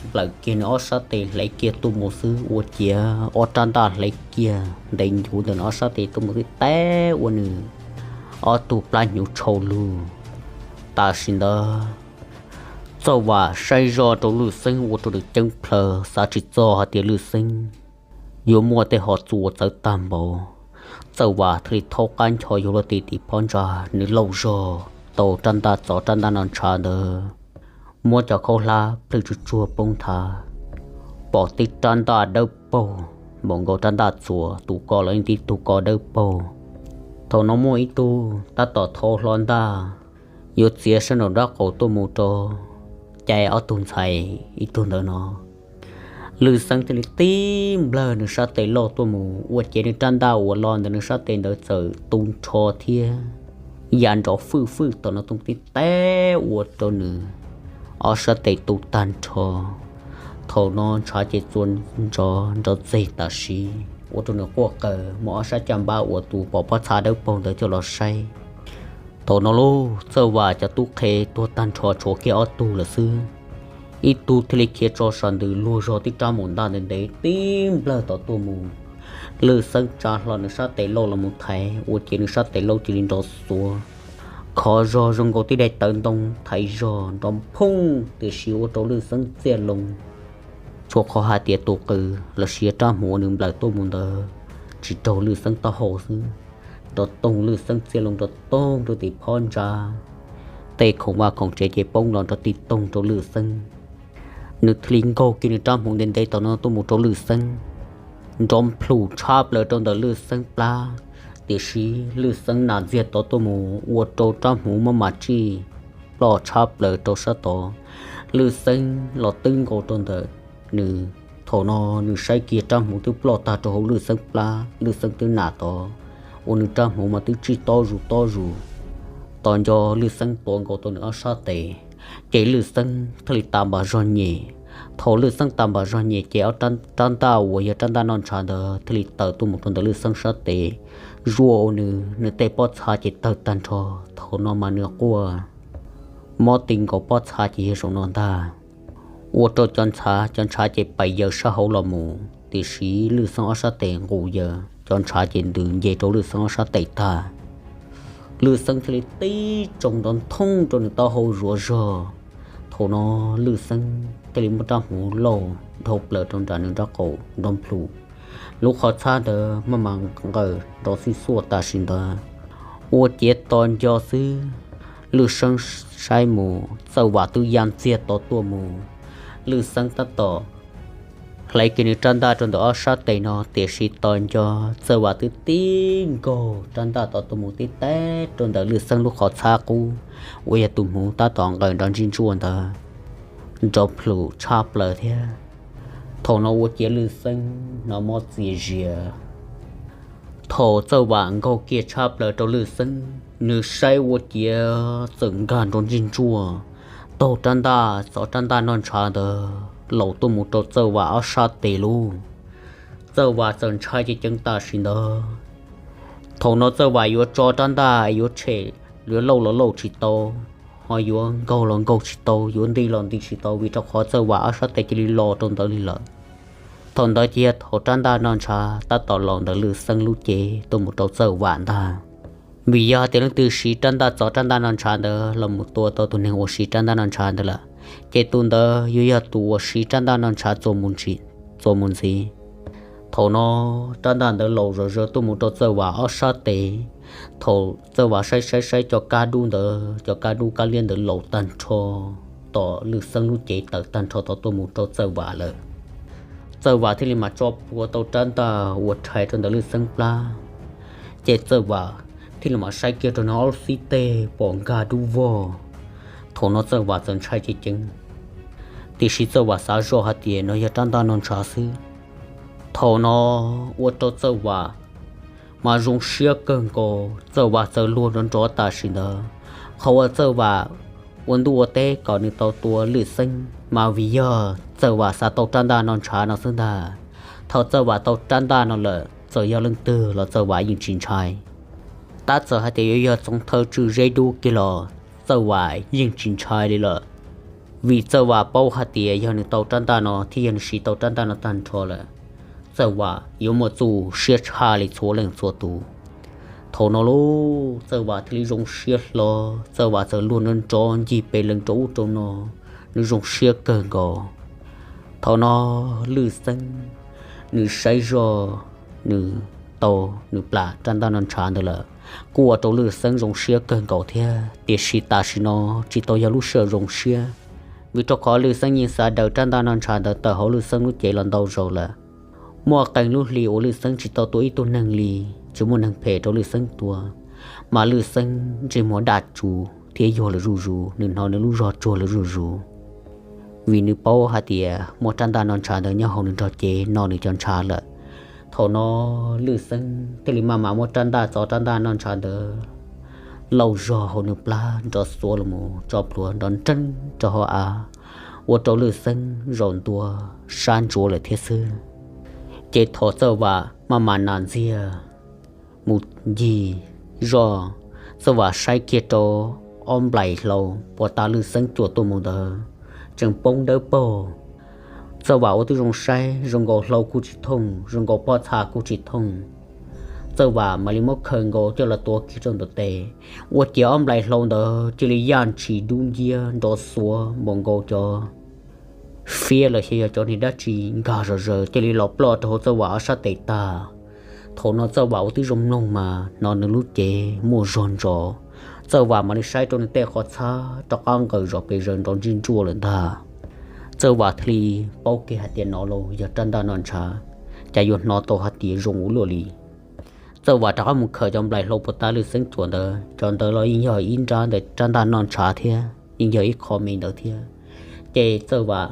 nplawm kiag nws ob sab tes hle kiag tuaj mus xwb ua ciav ob rab ntaj hle kiag ntev ncuv ntawm nws ob sab tes tuaj mus xwb teb ua nws ob tug plab hnyuv tshau lug. Tam sim ntawd Txawj Vam saib zoj rau Lwj Xeeb ua rau nws ceeb plhaw, xav tsis txog hais tias Lwj Xeeb yuav muaj tej hom txuas txawv tag npaum. Txawj Vam thiaj li thaub qab ncho yuav luag tim tim phab ntsa, nws lauj zog tau rab ntaj txov rab ntaj no ntshav ntawd, muab cov khaub hlab plhwj tsuag tsuag poob thav, pom tib rab ntaj dawb paug, npaum nkaus rab ntaj txuas tus ko los yeej tib tug ko dawb paug. Thaum no muaj ib tug tab tom thau hlo ntaj yuav txiav sab nraum nraub qaum tuaj mus rau Cai ob tug ntxhais ib tug ntawd no. Lwj Xeeb thiaj li tib nplawg nws sab tes loj tuaj mus ua ciav nws rab ntaj uas lo ntawm nws sab tes ntawd txawm tu nrho thiab ya nrov fwj fwj tom no tuaj tib teb ua rau nws ob sab tes tu tag nrho. Thaum no ntshav ces txuas ntsos nrov txeg tam sim ua rau nws quaj qaws muab ob sab caj npab uas tus pom pob txha dawb paug ntawd coj los saib. Thaum no lauj, Txawj Vam cov tub qhe tuag tag nrho tshuav kiag ob tug lawm xwb. ib tug thiaj li khiav tso saum ntws luag zog tib rab mus ntaj ntev ntev tib nplawg tod tuaj mus. Lwj Xeeb tsa hlo nws sab tes laug los mus thaiv ua ciav nws sab tes laug cia li nrov xuav khov zog zoo nkaus tib daim tawv ntoo thaiv zog nrov phooj, tiam sis ua rau Lwj Xeeb txiaj loo. Tsuas qhov hais tias tus qws los sis rab hmuv uas nws nplawm tuaj mus ntawd tsis raug Lwj Xeeb taub hau xwb, nrov toog Lwj Xeeb txiaj loo nrov toog rau tim phab ntsa. Tej khoom vaj khoom tsev ces poob los nrov tig toog rau Lwj Xeeb. Nws thiaj li nkaug kiag nws rab hmuv ntev ntev tod no tuaj mus rau Lwj Xeeb, nrov nplhum tshab plaws rau ntawm Lwj Xeeb plab. Tiam sis Lwj Xeeb nas ntxiag tod tuaj mus ua rau rab hmuv maj mam tsij ploj tshab plaws rau sab tod. Lwj Xeeb los twb nkaus rau ntawm nws. Thaum no nws saib kiag rab hmuv twb ploj tag rau hauv Lwj Xeeb plab, Lwj Xeeb twb nas tod, ua nws rab hmuv mas twb tsij tob zus tob zus. Tos nco Lwj Xeeb tuav nkaus tau nws ob sab tes, ces Lwj Xeeb thiaj li tas npam zog nyem. Thaum Lwj Xeeb tas npam zog nyem ces ob rab ntaj uas yog rab ntaj noj ntshav ntawd thiaj li tawm tuaj mus rau ntawm Lwj Xeeb sab tes, zuaj ua nws, nws tej pob txha ces tawg tag nrho. Thaum no mas nws quaj mob ti nkaus pob txha ces yog zaum no ntag. Ua rau cov ntshav, cov ntshav ces pais yaws sab hauv los mus, tiam sis Lwj Xeeb ob sab tes nqus yaws, cov ntshav ces ntws nce rau Lwj Xeeb ob sab tes tag. Lwj Xeeb thiaj li tib tsoo nrov nthoob rau nws taub hau zuav zog. Thaum no Lwj Xeeb thiaj li muab rab hmuv lauj dhau plaws rau nram nws nraub qaum nrov nplhum. Lub qhov txhab ntawd maj mam nqaws nrov xij xuaj tam sim ntawd, ua ciav tos nco xwb, Lwj Xeeb saib mus Txawj Vam twb ya ntxiag tod tuaj mus. Lwj Xeeb tab tom hlais kiag nws rab ntaj rau ntawm ob sab tes no, tiam sis tos nco Txawj Vam twb tib nkaug rab ntaj tod tuaj mus tib teb rau ntawm Lwj Xeeb lub qhov txhab qub uas yog tus hmuv tab tom nqaws nrov ntsij ntsuaj ntawd, nrov nplhum tshab plaws thiab. Thaum no ua ciav Lwj Xeeb hnov mob txias zias. Thaum Txawj Vam nkaug kiag tshab plaws rau Lwj Xeeb, nws saib ua ciav txawm nkag nrov ntsij ntsuaj, taug rab ntaj txov rab ntaj noj ntshav ntawd laus tuaj mus rau Txawj Vam ob sab tes lub. Txawj Vam txawm ntshai ceev ceev tam sim ntawd. Thaum no Txawj Vam yuav tso rab ntaj yuav tshem, yuav lauj los lauj tsis tau, ho yuav nkaug los nkaug tsis tau, yuav nti los nti tsis tau, vim rau qhov Txawj Vam ob sab tes cia li los rau ntawd li lawm. Thaum ntawd cia thaum rab ntaj noj ntshav tab tom laus ntawm Lwj Xeeb lub cev tuaj mus rau Txawj Vam ntag. Vim yog hais tias leej twg siv rab ntaj txov rab ntaj noj ntshav ntawd los mus tua tau tus neeg uas siv rab ntaj noj ntshav ntawd lawm, ces tus ntawd yuav yog tus uas siv rab ntaj noj ntshav txuas mus ntxiv. Thaum no rab ntaj ntawd laus zom zaws tuaj mus rau Txawj Vam ob sab tes. Thaum Txawj Vam saib saib saib cov kab dub ntawd, cov kab dub kab liab ntawd laus tag nrho, tom Lwj Xeeb lub cev tawm tag nrho tod tuaj mus rau Txawj Vam lawm. Txawj Vam thiaj li mam tso plhuav tau rab ntaj uas rhais rau ntawm Lwj Xeeb plab, ces Txawj Vam thiaj li mam saib kiag rau nws ob lub xib teg pom nkag dub vog. Thaum no Txawj Vam txawm ntshai ceev ceev, tiam sis Txawj Vam xav zoj hais tias no yog rab ntaj noj ntshav xwb. Thaum no ua rau Txawj Vam mas zoo siab kawg nkaus, Txawj Vam txawm luag nrov nrov tam sim ntawd. Qhov uas Txawj Vam ua ntuj ua teb kom nws tau tua Lwj Xeeb mas vim yog Txawj Vam xav tau rab ntaj noj ntshav no xwb ntag. Thaum Txawj Vam tau rab ntaj no lawm, txawm yog leej twg los Txawj Vam yeej tsis ntshai. Tab txawm hais tias yuav yog Txoov Thawj Tswj Zeb Dub kiag los Txawj Vam yeej tsis ntshai li lawm, vim Txawj Vam paub hais tias yog nws tau rab ntaj no thiab yog nws siv tau rab ntaj no tag nrho lawm, Txawj Vam yuav muaj txuj siab tshaj li txhua leej txhua tus. Thaum no lauj, Txawj Vam thiaj li zoo siab hlo, Txawj Vam txawm luag nrov nrov ncig pes lees rau ub rau no, nws zoo siab kawg nkaus. Thaum no Lwj Xeeb nws saib zoj, nws tau nws plam rab ntaj noj ntshav ntawd lawm, kuj ua rau Lwj Xeeb zoo siab kawg nkaus thiab. Tiam sis tam sim no tsis tau yog lub sij hawm zoo siab, vim rau qhov Lwj Xeeb yeej xav daws rab ntaj noj ntshav ntawd tawm hauv Lwj Xeeb lub cev los ntau zaus lawm. Muaj qee lub hli uas Lwj Xeeb tsis tau tua ib tug neeg li, tsis muaj neeg phem rau Lwj Xeeb tua, mas Lwj Xeeb ntsej muag daj tsuv thiab yuag lawm zuj zus, nws hnov nws lub zog tsuag lawm zuj zus, vim nws paub hais tias muaj rab ntaj noj ntshav ntawd nyob hauv nws nrog cev no nws cov ntshav lawm. Thaum no Lwj Xeeb thiaj li maj mam muab rab ntaj txov rab ntaj noj ntshav ntawd lauj zog hauv nws plab nrov xuav los mus tso plhuav nrov nreeb rau hauv av, ua rau Lwj Xeeb zaum ntua sab ntsuav lawm thiab xwb. Ces thaum Txawj Vam maj mam nas ntxiag mus ncig zoj, Txawj Vam saib kiag rau ob nplaim hlau puas tas Lwj Xeeb cuam tuaj mus ntawd, tseem poob dawb paug. Txawj Vam ua tib zoo saib, zoo nkaus hlau kuj tsis thooj, zoo nkaus pob txha kuj tsis thooj. Txawj Vam mam li muab khaws nkaus coj los tuav kiag rau ntawm tes, ua ciav ob nplais hlau ntawd cia li yaj ntshis dub nciab nrov xuav npaum nkaus cov fiab los xyov yog cov niag dab tsi nkag zom zaws cia li los ploj rau hauv Txawj Vam ob sab tes tag. Thaum no Txawj Vam ua tib zoo mloog mas hnov nws lub cev muaj zog ntsos. Txawj Vam mam li saib rau nws tej qhov txhab rov qab nqaws zom pes zaws nrov ntsij ntsuaj lawm ntag. Txawj Vam thiaj li paub kiag hais tias no los yog rab ntaj noj ntshav, cas yuav hnov tau hais tias zoo ua luaj li. Txawj Vam rov qab mus khaws cov nplais hlau puas ta Lwj Xeeb cuam ntawd, cov ntawd los yeej yog ib nrab ntawm rab ntaj noj ntshav thiab yeej yog ib qho me ntawd thiab. Ces Txawj Vam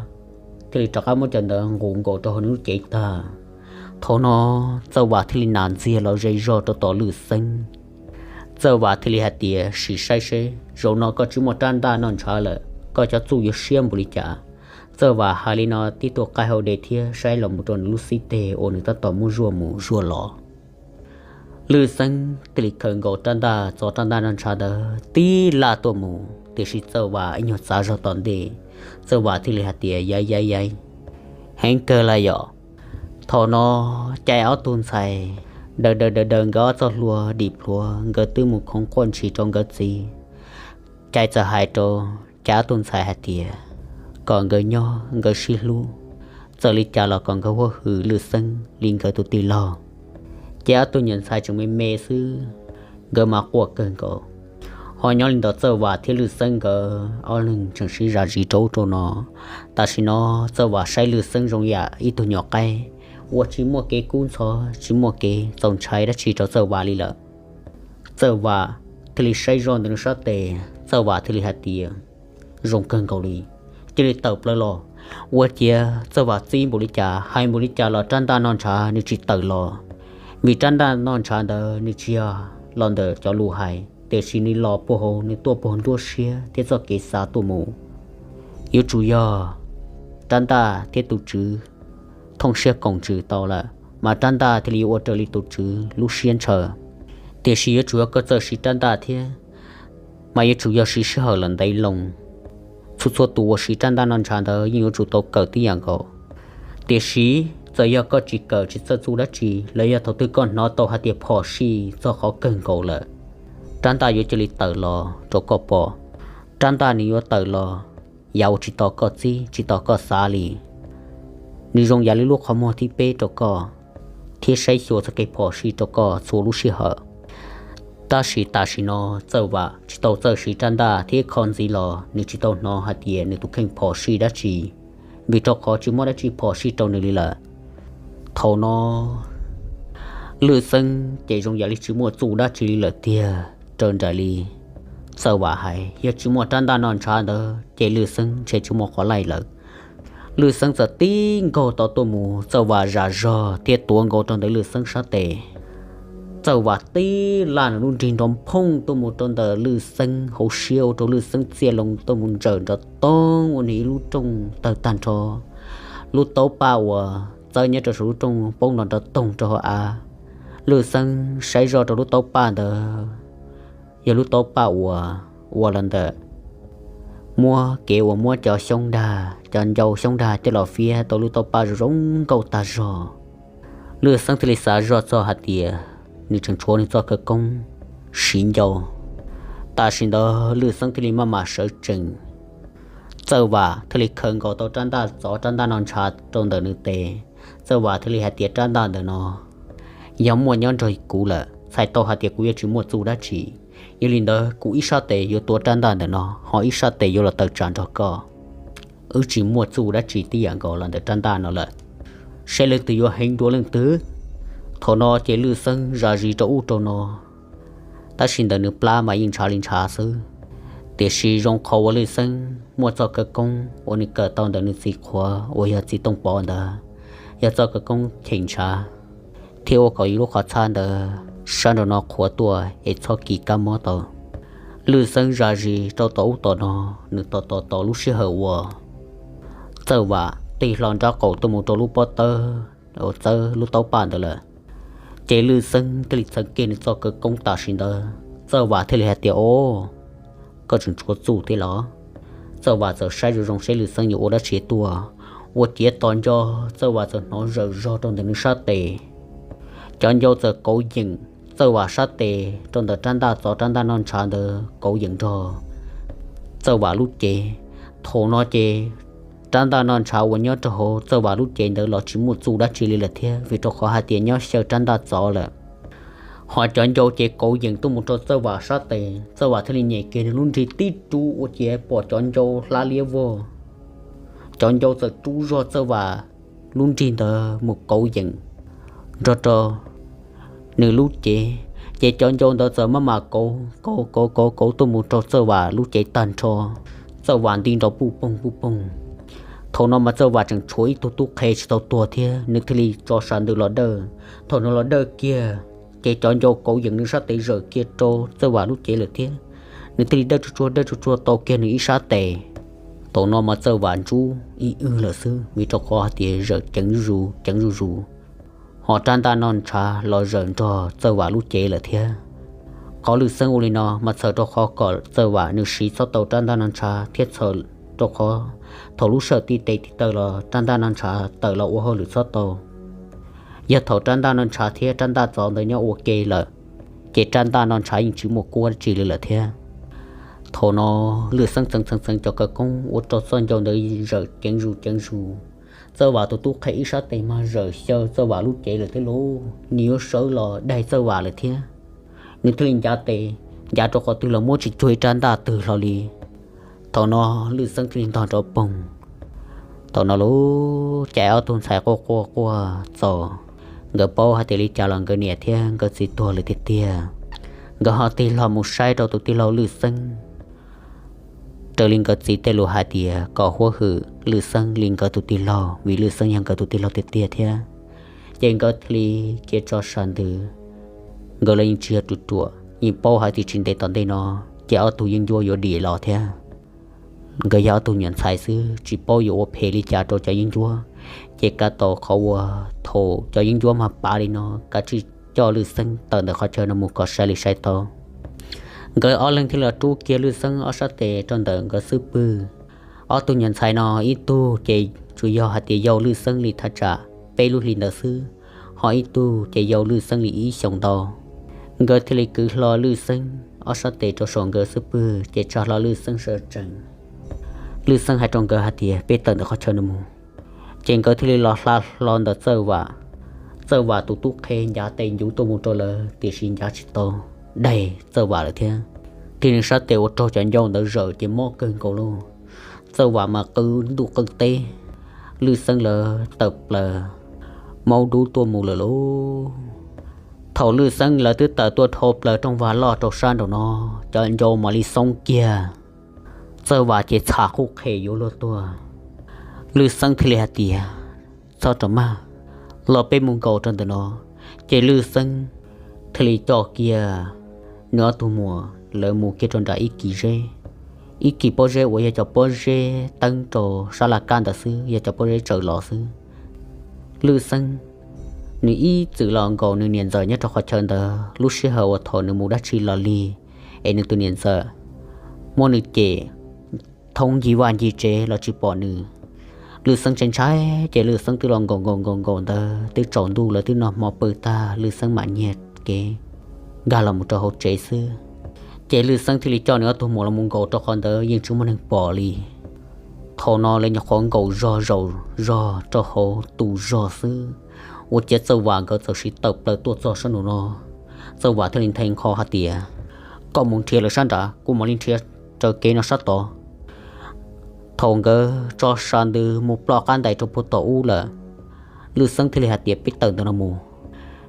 thiaj li rov qab muab cov ntawd nqus nkaus rau hauv nws lub cev tag. Thaum no Txawj Vam thiaj li nas ntxiag los ze zog rau tom Lwj Xeeb. Txawj Vam thiaj li hais tias, sim saib seb zaum no koj tsis muaj rab ntaj noj ntshav lawm, koj cov txuj yuav siab npaum li cas. Txawj Vam hais li no tib tug qaij hau de thiab saib los mus rau nws lub xib teg uas nws tab tom muab zuaj mus zuaj los. Lwj Xeeb thiaj li khaws nkaus rab ntaj txov rab ntaj noj ntshav ntawd tib laj tuaj mus, tiam sis Txawj Vam ib nyuag txav zog tom ntej. Txawj Vam thiaj li hais tias, yaib yaib yaib, heev kawg lawm yom. Thaum no Cai ob tug ntxhais, daws daws daws daws nkawd ob txoj hlua dim plhuav, nkawd twb mus khoov quaj ntshis rau nkawd txiv. Cai txawm hais rau Cai ob tug ntxhais hais tias kom nkawd nyob nkawd sib hlub, txawm li cas los kom nkawd huab hwm Lwj Xeeb li nkawd tus tij laug. Ces ob tug nyuam ntxhais tseem me me xwb, nkawd mas quaj kawg nkaus. Ho nyob li ntawd Txawj Vam thiab Lwj Xeeb nkawd ob leeg tseem sib zam zis rau ub rau no. Tam sim no Txawj Vam saib Lwj Xeeb zoo yam ib tug nyuam qaib uas tsis muaj kev kub ntxhov, tsis muaj kev txaus ntshai dab tsi rau Txawj Vam li lawm. Txawj Vam thiaj li saib zoj ntawm nws sab tes, Txawj Vam thiaj li hais tias, zoo kawg nkaus li, cia li tawm plaws los. Ua ciav Txawj Vam txib npaum li cas hais npaum li cas los rab ntaj noj ntshav nws tsis tawm los, vim rab ntaj noj ntshav ntawd nws tsis yog los ntawm cov lus hais, tiam sis nws los puag hauv nws tuaj puag nruab siab thiab txoj kev xav tuaj mus. Yuav tsum yog rab ntaj thiab tus tswv thooj siab koom tswm tau lawm, mas rab ntaj thiaj li yuav ua raws li tus tswv lub siab ntshaw. Tiam sis yuav tsum yog koj txawj siv rab ntaj thiab, mas yuav tsum yog siv sij hawm lawm ntev loo. Txhua txhua tus uas siv rab ntaj noj ntshav ntawd yeej yuav tsum tau kawm tib yam nkaus. Tiam sis txawm yog koj tsis kawm tsis txawj txuj dab tsi, los yog thaum twg koj hnov tau hais tias phom sij txog qhov kawg nkaus lawm, rab ntaj yuav cia li tawm los rau koj pom. Rab ntaj nws yuav tawm los yav uas tsis tos koj txib tsis tos koj xav li. Nws zoo yam li lub qhov muag thib peb rau koj, thiab saib xyuas txoj kev phom sij rau koj txhua lub sij hawm. Tab sis tam sim no Txawj Vam tsis tau txawj siv rab ntaj thiab kho ntxiv los nws tsis tau hnov hais tias nws tus kheej phom sij dab tsi, vim rau qhov tsis muaj dab tsi phom sij rau nws li lawm. Thaum no Lwj Xeeb ces zoo yam li tsis muaj txuj dab tsi li lawm tiag. Raws nraim li Txawj Vam hais, yog tsis muaj rab ntaj noj ntshav ntawd ces Lwj Xeeb ntshe tsis muaj qhov laij lawm. Lwj Xeeb txawm tib nkaug tau tuaj mus, Txawj Vam zam zog thiab tuav nkaus rau ntawm Lwj Xeeb sab tes. Txawj Vam tib laj nws lub nrig nrov phooj tuaj mus rau ntawm Lwj Xeeb hauv siab ua rau Lwj Xeeb txiaj loo tuaj mus ntsawm nrov toog ua nws ib lub rooj tawg tag nrho. Lub taub paj uas txawb nyob rau saum lub rooj poob nrov nrov toog rau hauv av. Lwj Xeeb saib zoj rau lub taub paj ntawd, yog lub taub paj uas ua los ntawm muab kev uas muab cov xyoob dag, cov ncau xyoob dag coj los fiab tau lub taub paj zoo zoo nkauj tag zog. Lwj Xeeb thiaj li xav zoj txog hais tias nws tseem tshuav nws txoj khawv koob siv ncau. Tam sim ntawd Lwj Xeeb thiaj li maj mam sawv tsees. Txawj Vam thiaj li khaws nkaus tau rab ntaj, txov rab ntaj noj ntshav rau ntawm nws tes. Txawj Vam thiaj li hais tias, rab ntaj ntawm no yog muaj nyob nrog kuv lawm, txhais tau hais tias kuv yuav tsis muaj txuj dab tsi. Yog li ntawd kuv ib sab tes yuav tuav rab ntaj ntawm no, ho ib sab tes yuav los tawm tsam nrog koj. Wb tsis muaj txuj dab tsi tib yam nkaus los ntawm rab ntaj no lawm, saib leej twg yuav heev dua leej twg. Thaum no ces Lwj Xeeb zam zis rau ub rau no, tab sis ntawm nws plab mas yeej ntshav li ntshav xwb. Tiam sis zoo qhov uas Lwj Xeeb muaj txoj khawv koob uas nws kawm tau ntawm nws txiv qhuav uas yog txiv Tooj Pov ntawd, yog txoj khawv koob cheem ntshav, thiab ua kom yus lub qhov txhab ntawd sab nraum no qhuav tuaj es txhob kis kab mob tau. Lwj Xeeb zam zis rau tom ub tom no, nws tos tos tos lub sij hawm uas Txawj Vam tig hlo nraub qaum tuaj mus rau lub pob tawb uas txawb lub taub paj ntawd lawm. Ces Lwj Xeeb thiaj li txheev kiag nws txoj khawv koob tam sim ntawd. Txawj Vam thiaj li hais tias, o, koj tseem tshuav txuj thiab los? Txawj Vam txawm saib zoo zoo seb Lwj Xeeb yuav ua dab tsi tuaj, ua ciav tos nco Txawj Vam txawm hnov zawm zog rau ntawm nws sab tes. Cov ncau txawm kauv yeem Txawj Vam sab tes rau ntawm rab ntaj tsov rab ntaj noj ntshav ntawd kauv yeem nrog Txawj Vam lub cev. Thaum no ces rab ntaj noj ntshav uas nyob rau hauv Txawj Vam lub cev ntawd los tsis muaj txuj dab tsi li lawm thiab, vim rau qhov hais tias nyob xyaw rab ntaj tsov lawm. Ho cov ncau ces kauv yeem tuaj mus rau Txawj Vam sab tes, Txawj Vam thiaj li nyem kiag nws lub nrig tib rub ua ciav pom cov ncau hlab liab vog. Cov ncau txawm rub zog Txawj Vam lub nrig ntawd mus kauv yeem nrog rau nws lub cev, ces cov ncau ntawd txawm maj mam kauv kauv kauv kauv kauv tuaj mus rau Txawj Vam lub cev tag nrho. Txawj Vam nti nrov puj poog puj poog. Thaum no mas Txawj Vam tseem tshuav ib tug tub qhe tsis tau tuag thiab, nws thiaj li tso sab ntws los dawj. Thaum nws los dawj kiag, ces cov ncau kauv yeem nws sab tes zawm kiag rau Txawj Vam lub cev lawm thiab, nws thiaj li dawj tsuag tsuag dawj tsuag tsuag tau kiag nws ib sab tes. Thaum no mas Txawj Vam ntsub ib wb lawm xwb, vim rau qhov hais tias zawm ceev zuj zus ceev zuj zus. Ho rab ntaj noj ntshav los zawm nrog Txawj Vam lub cev lawm thiab. Qhov Lwj Xeeb ua li no mas txhawm rau qhov kom Txawj Vam nws siv txhob tau rab ntaj noj ntshav thiab txhawm rau qhov thaum lub sij hawm tib tes tib taw los rab ntaj noj ntshav tawm los ua hauj lwm txhob tau. Yog thaum rab ntaj noj ntshav thiab rab ntaj tsov ntawd nyob ua ke lawm, ces rab ntaj noj ntshav yeej tsis muaj kuab tsi li lawm thiab. Thaum no Lwj Xeeb txeev txeev txeev cov khawv koob ua rau txoj ncau ntawd zawm ceev zus ceev zus. Txawj Vam tus tub qhe ib sab tes mas zawm xyaw Txawj Vam lub cev lawm thiab lauj, nws yuav sawv los daig Txawj Vam lawm thiab. Nws thiaj li ncav tes, ncav rau qhov twg los muab tsis cuag ib rab ntaj twg hlo li. Thaum no Lwj Xeeb thiaj li ntog nrov poog. Thaum no lub caij ob tug ntxhais quaj quaj quaj txaus, nkawd paub hais tias li cas los nkawd niam thiab nkawd txiv tuag lawm tiag tiag. Nkawd ho tig hlo mus saib rau tus tij laug Lwj Xeeb raws li nkawd txiv tej lus hais tias kom huab hwm Lwj Xeeb li nkawd tus tij laug, vim Lwj Xeeb yog nkawd tus tij laug tiag tiag thiab. Ces nkawd thiaj li cia tso sab ntws. Nkawd los yeej tsis yog ruam ruam, yeej paub hais tias tsis ntev tom ntej no ces ob tug yeeb ncuab yuav dim los thiab. Nkawd yog ob tug nyuam ntxhais xwb, tsis paub yuav ua phem li cas rau cov yeeb ncuab, ces kav tau qhov uas thaum cov yeeb ncuab mas pav li no, kav tsij coj Lwj Xeeb tawm ntawm qhov chaw no mus kom sai li sai tau. Nkawd ob leeg thiaj los rub kiag Lwj Xeeb ob sab tes rau ntawm nkawd xub pwg. Ob tug nyuam ntxhais no ib tug ces tsuas yog hais tias yau Lwj Xeeb li thaj tsam peb lub hli ntawd xwb, ho ib tug ces yau Lwj Xeeb li ib xyoos ntau. Nkawd thiaj li kwv hlo Lwj Xeeb ob sab tes rau saum nkawd xub pwg ces tsa hlo Lwj Xeeb sawv tsees. Lwj Xeeb hais rau nkawd hais tias peb tawm ntawm qhov chaw no mus. Ces nkawd thiaj li los hla hlo ntawm Txawj Vam. Txawj Vam tus tub qhe ncav tes ncuv tuaj mus rau lawv tiam sis ncav tsis tau, daig Txawj Vam lawm thiab. Thiab nws sab tes uas raug cov ncau ntawd zawm ces mob kawg nkaus lauj. Txawj Vam mas qw ntuj qw teb, Lwj Xeeb lawv tawm plaws maub dub tuaj mus lawm lauj. Thaum Lwj Xeeb lawv twb tawm tuaj dhau plaws rooj vag loj rau sab nraum no, cov ncau mam li xoob kiag. Txawj Vam ces txham qhuj qhem yuav luag tuag. Lwj Xeeb thiaj li hais tias, txhob rau mag, los peb mus nkaum rau ntawm no. Ces Lwj Xeeb thiaj li coj kiag nws ob tug muam lawv mus kiag rau nram ib kis zeb, ib kis pob zeb uas yog cov pob zeb teeb rau sab laj kab ntawd xwb, yog cov pob zeb tsaws los xwb. Lwj Xeeb nws ib txwm los nkaum nws niam ntxawm nyob rau qhov chaw ntawd, lub sij hawm uas thaum nws mus dab tsi los li es nws tus niam ntxawm muab nws cem thoob ncig vaj ncig tsev los tsis pom nws. Lwj Xeeb ntshai ntshai ces Lwj Xeeb twb los nkaum nkaum nkaum nkaum ntawd twb tsaus ntuj lawv twb noj hmo pw tag, Lwj Xeeb mam nyiag kev nkag los mus rau hauv tsev xwb. Ces Lwj Xeeb thiaj li coj nws ob tug muam los mus nkaum rau qhov ntawd yeej tsis muaj neeg pom li. Thaum no lawv nyuam qhuav nkaum zog zaum zog rau hauv tus zog xwb, ua ciav Txawj Vam nkawd txawm siv tawm plaws tuaj txog sab nraum no. Txawj Vam thiaj li nthe nqho hais tias, koj mus nrhiav lawv sab nrad, kuv mam li nrhiav raws kev no sab tod. Thaum nkawd tso sab ntws mus ploj qab ntais rau puag tom ub lawm, Lwj Xeeb thiaj li hais tias peb tawm ntawm no mus.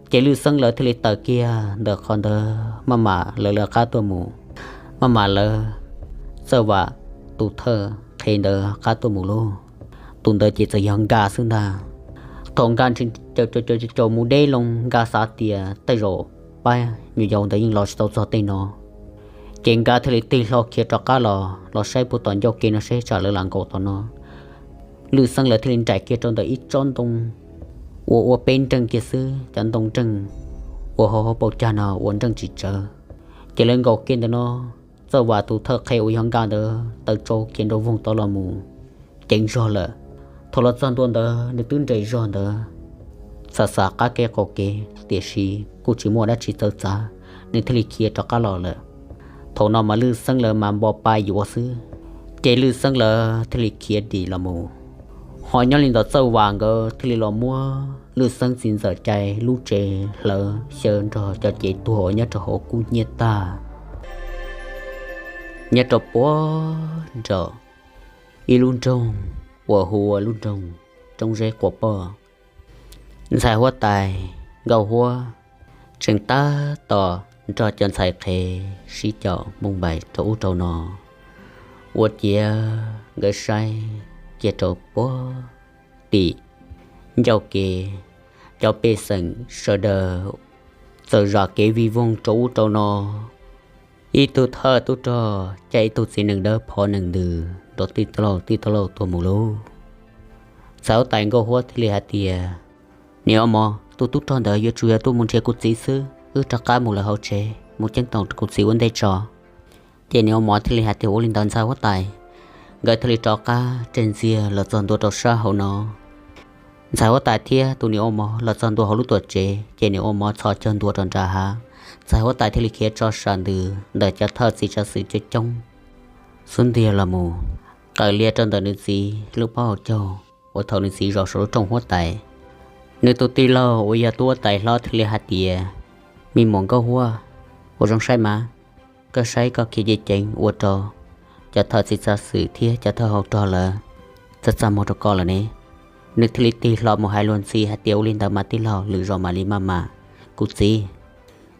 Ces Lwj Xeeb lawv thiaj li tawm kiag ntawm qhov ntawd maj mam lawv lawv qab tuaj mus, maj mam lawv Txawj Vam tus thawj qhe ntawd qab tuaj mus lauj. Tus ntawd ces txawm yog Nkaj xwb ntag. Thaum Nkaj nrhiav caum caum caum caum mus deb loo, Nkaj xav tias tej zaum pab nyuam yaus ntawd yeej los tsis tau txog tej no. Ces Nkaj thiaj li tig hlo khiav rov qab los, los saib puag tom ncauj ke no seb tsam lawv lam nkaum tom no. Lwj Xeeb lawv thiaj li nraim kiag rau ntawm ib tsob ntoo uas ua peb nreej kiag xwb, cov ntoo nreej uas hauv hauv paus cag no ua nreej tsis tsawv. Ces lawv nkaum kiag ntawm no, Txawj Vas tus thawj qhe uas yog Nkaj ntawd tawm tsau kiag nraum voog tod los mus ceev zog lawm. Thaum los txog ntua ntawd nws twb nres zog ntawd, xav xav qab kev qaum kev, tiam sis kuj tsis muaj dab tsi txawv txav, nws thiaj li khiav rov qab los lawm. Thaum no mas Lwj Xeeb lawv mas npo pa yuav xwb, ces Lwj Xeeb lawv thiaj li khiav dim los mus. Ho nyob li ntawd Txawj Vas nkawd thiaj li los muab Lwj Xeeb txiv ntxawm Cai lub tsev hlawv xyaw nrog cov cev tuag uas nyob rau hauv kub hnyiab tag. Nyob rau puag nram ib lub nroog uas hu ua lub nroog Roob Zeb Quav Poj, ntxhais huab tais Nkauj Huab tseem tab tom nrog cov ntxhais qhev sib caum moo npais rau ub rau no. Ua ciav nkawd saib kiag rau puag tim ncauj kev, cov pej xeem sawv daws txawm zam kev vij voog rau ub rau no. Ib tug thawj tub rog caij ib tug txiv nees dawb phov nees ntws nrov tij tauj lauj tij tauj lauj tuaj mus lauj. Ntxhais huab tais Nkauj Huab thiaj li hais tias, Niam ua mov, tus tub rog ntawd yuav tsum yog tuaj mus nrhiav kuv txiv xwb, wb rov qab mus lawm hauv tsev mus ceeb toom kuv txiv ua ntej tso. Ces niam ua mov thiaj li hais tias, Ua li ntawd ntxhais huab tais. Nkawd thiaj li rov qab tseg ntxiag los txog ntua rau sab hauv no. Ntxhais huab tais thiab tus niam ua mov los txog ntua hauv lub tuam tsev, ces niam ua mov txhos caug ntua rau nram hav. Ntxhais huab tais thiaj li khiav tso sam ntws ntawm cov thawj txiv tsav xwm coob coob xub ntiag los mus, qaws lias rau ntawm nws txiv lub pob hauv caug uas thaum nws txiv zaum saum lub rooj huab tais. Nws tus tij laug uas yog tub huab tais hlob thiaj li hais tias, Me muam Nkauj Huab, ua zoo saib mas, koj saib koj khiav ceev ceev ua rau cov thawj txiv tsav xwm thiab cov thawj hauv rog lawv txaj txaj muag rau koj lawm ne. Nws thiaj li tig hlo mus hais luag ntxhi hais tias, Ua li ntawd mas tij laug, lwm zaus mam li maj mam. Kuv txiv,